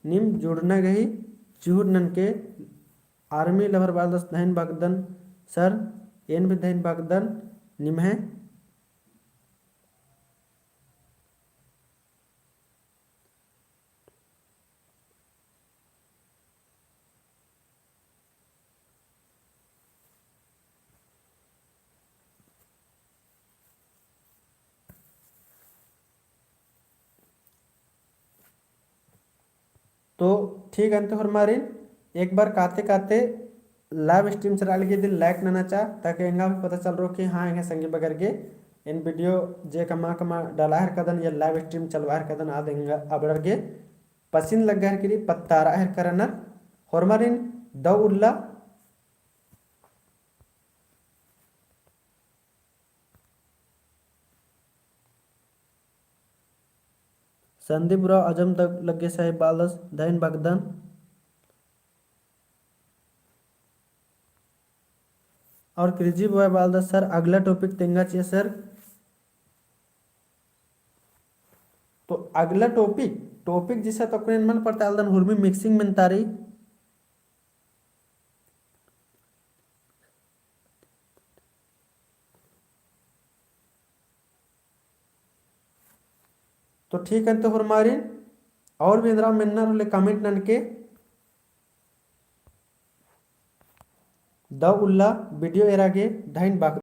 नीम जुड़ना गही चिहुर ननके। Army Lover बआलदस धैन भगदन सर, एन भी धैन भगदन निम्है। तो ठीक अन्ते होरमारिन एक बार काते काते live stream चला लगी दिल like नना चा, ताकि एंगा भी पता चलरो कि हाँ, एंगा संगी बगर गे एन video जे कमा कमा डाला हरकदन या live stream चलवा हरकदन आद एंगा अबड़र गे पसिन लग्गा हरकरी पत्तारा हरकरनर। होरमारिन दौ उल्ला। संदीप राव अजम दग लग्गे साहेब बालदस धैन भगदन। और क्रेजी बॉय बालदस सर अगला topic तेंगा चिआ सर। तो अगला topic, topic जिसा तो कुन मन पड़ता अलदन हुरमी mixing मेन्तारी। तो ठीक है, तो होरमारिन और भी एन्दरा मेन्ना होले comment ननके। दौ उल्ला video एरा गे धैन बाक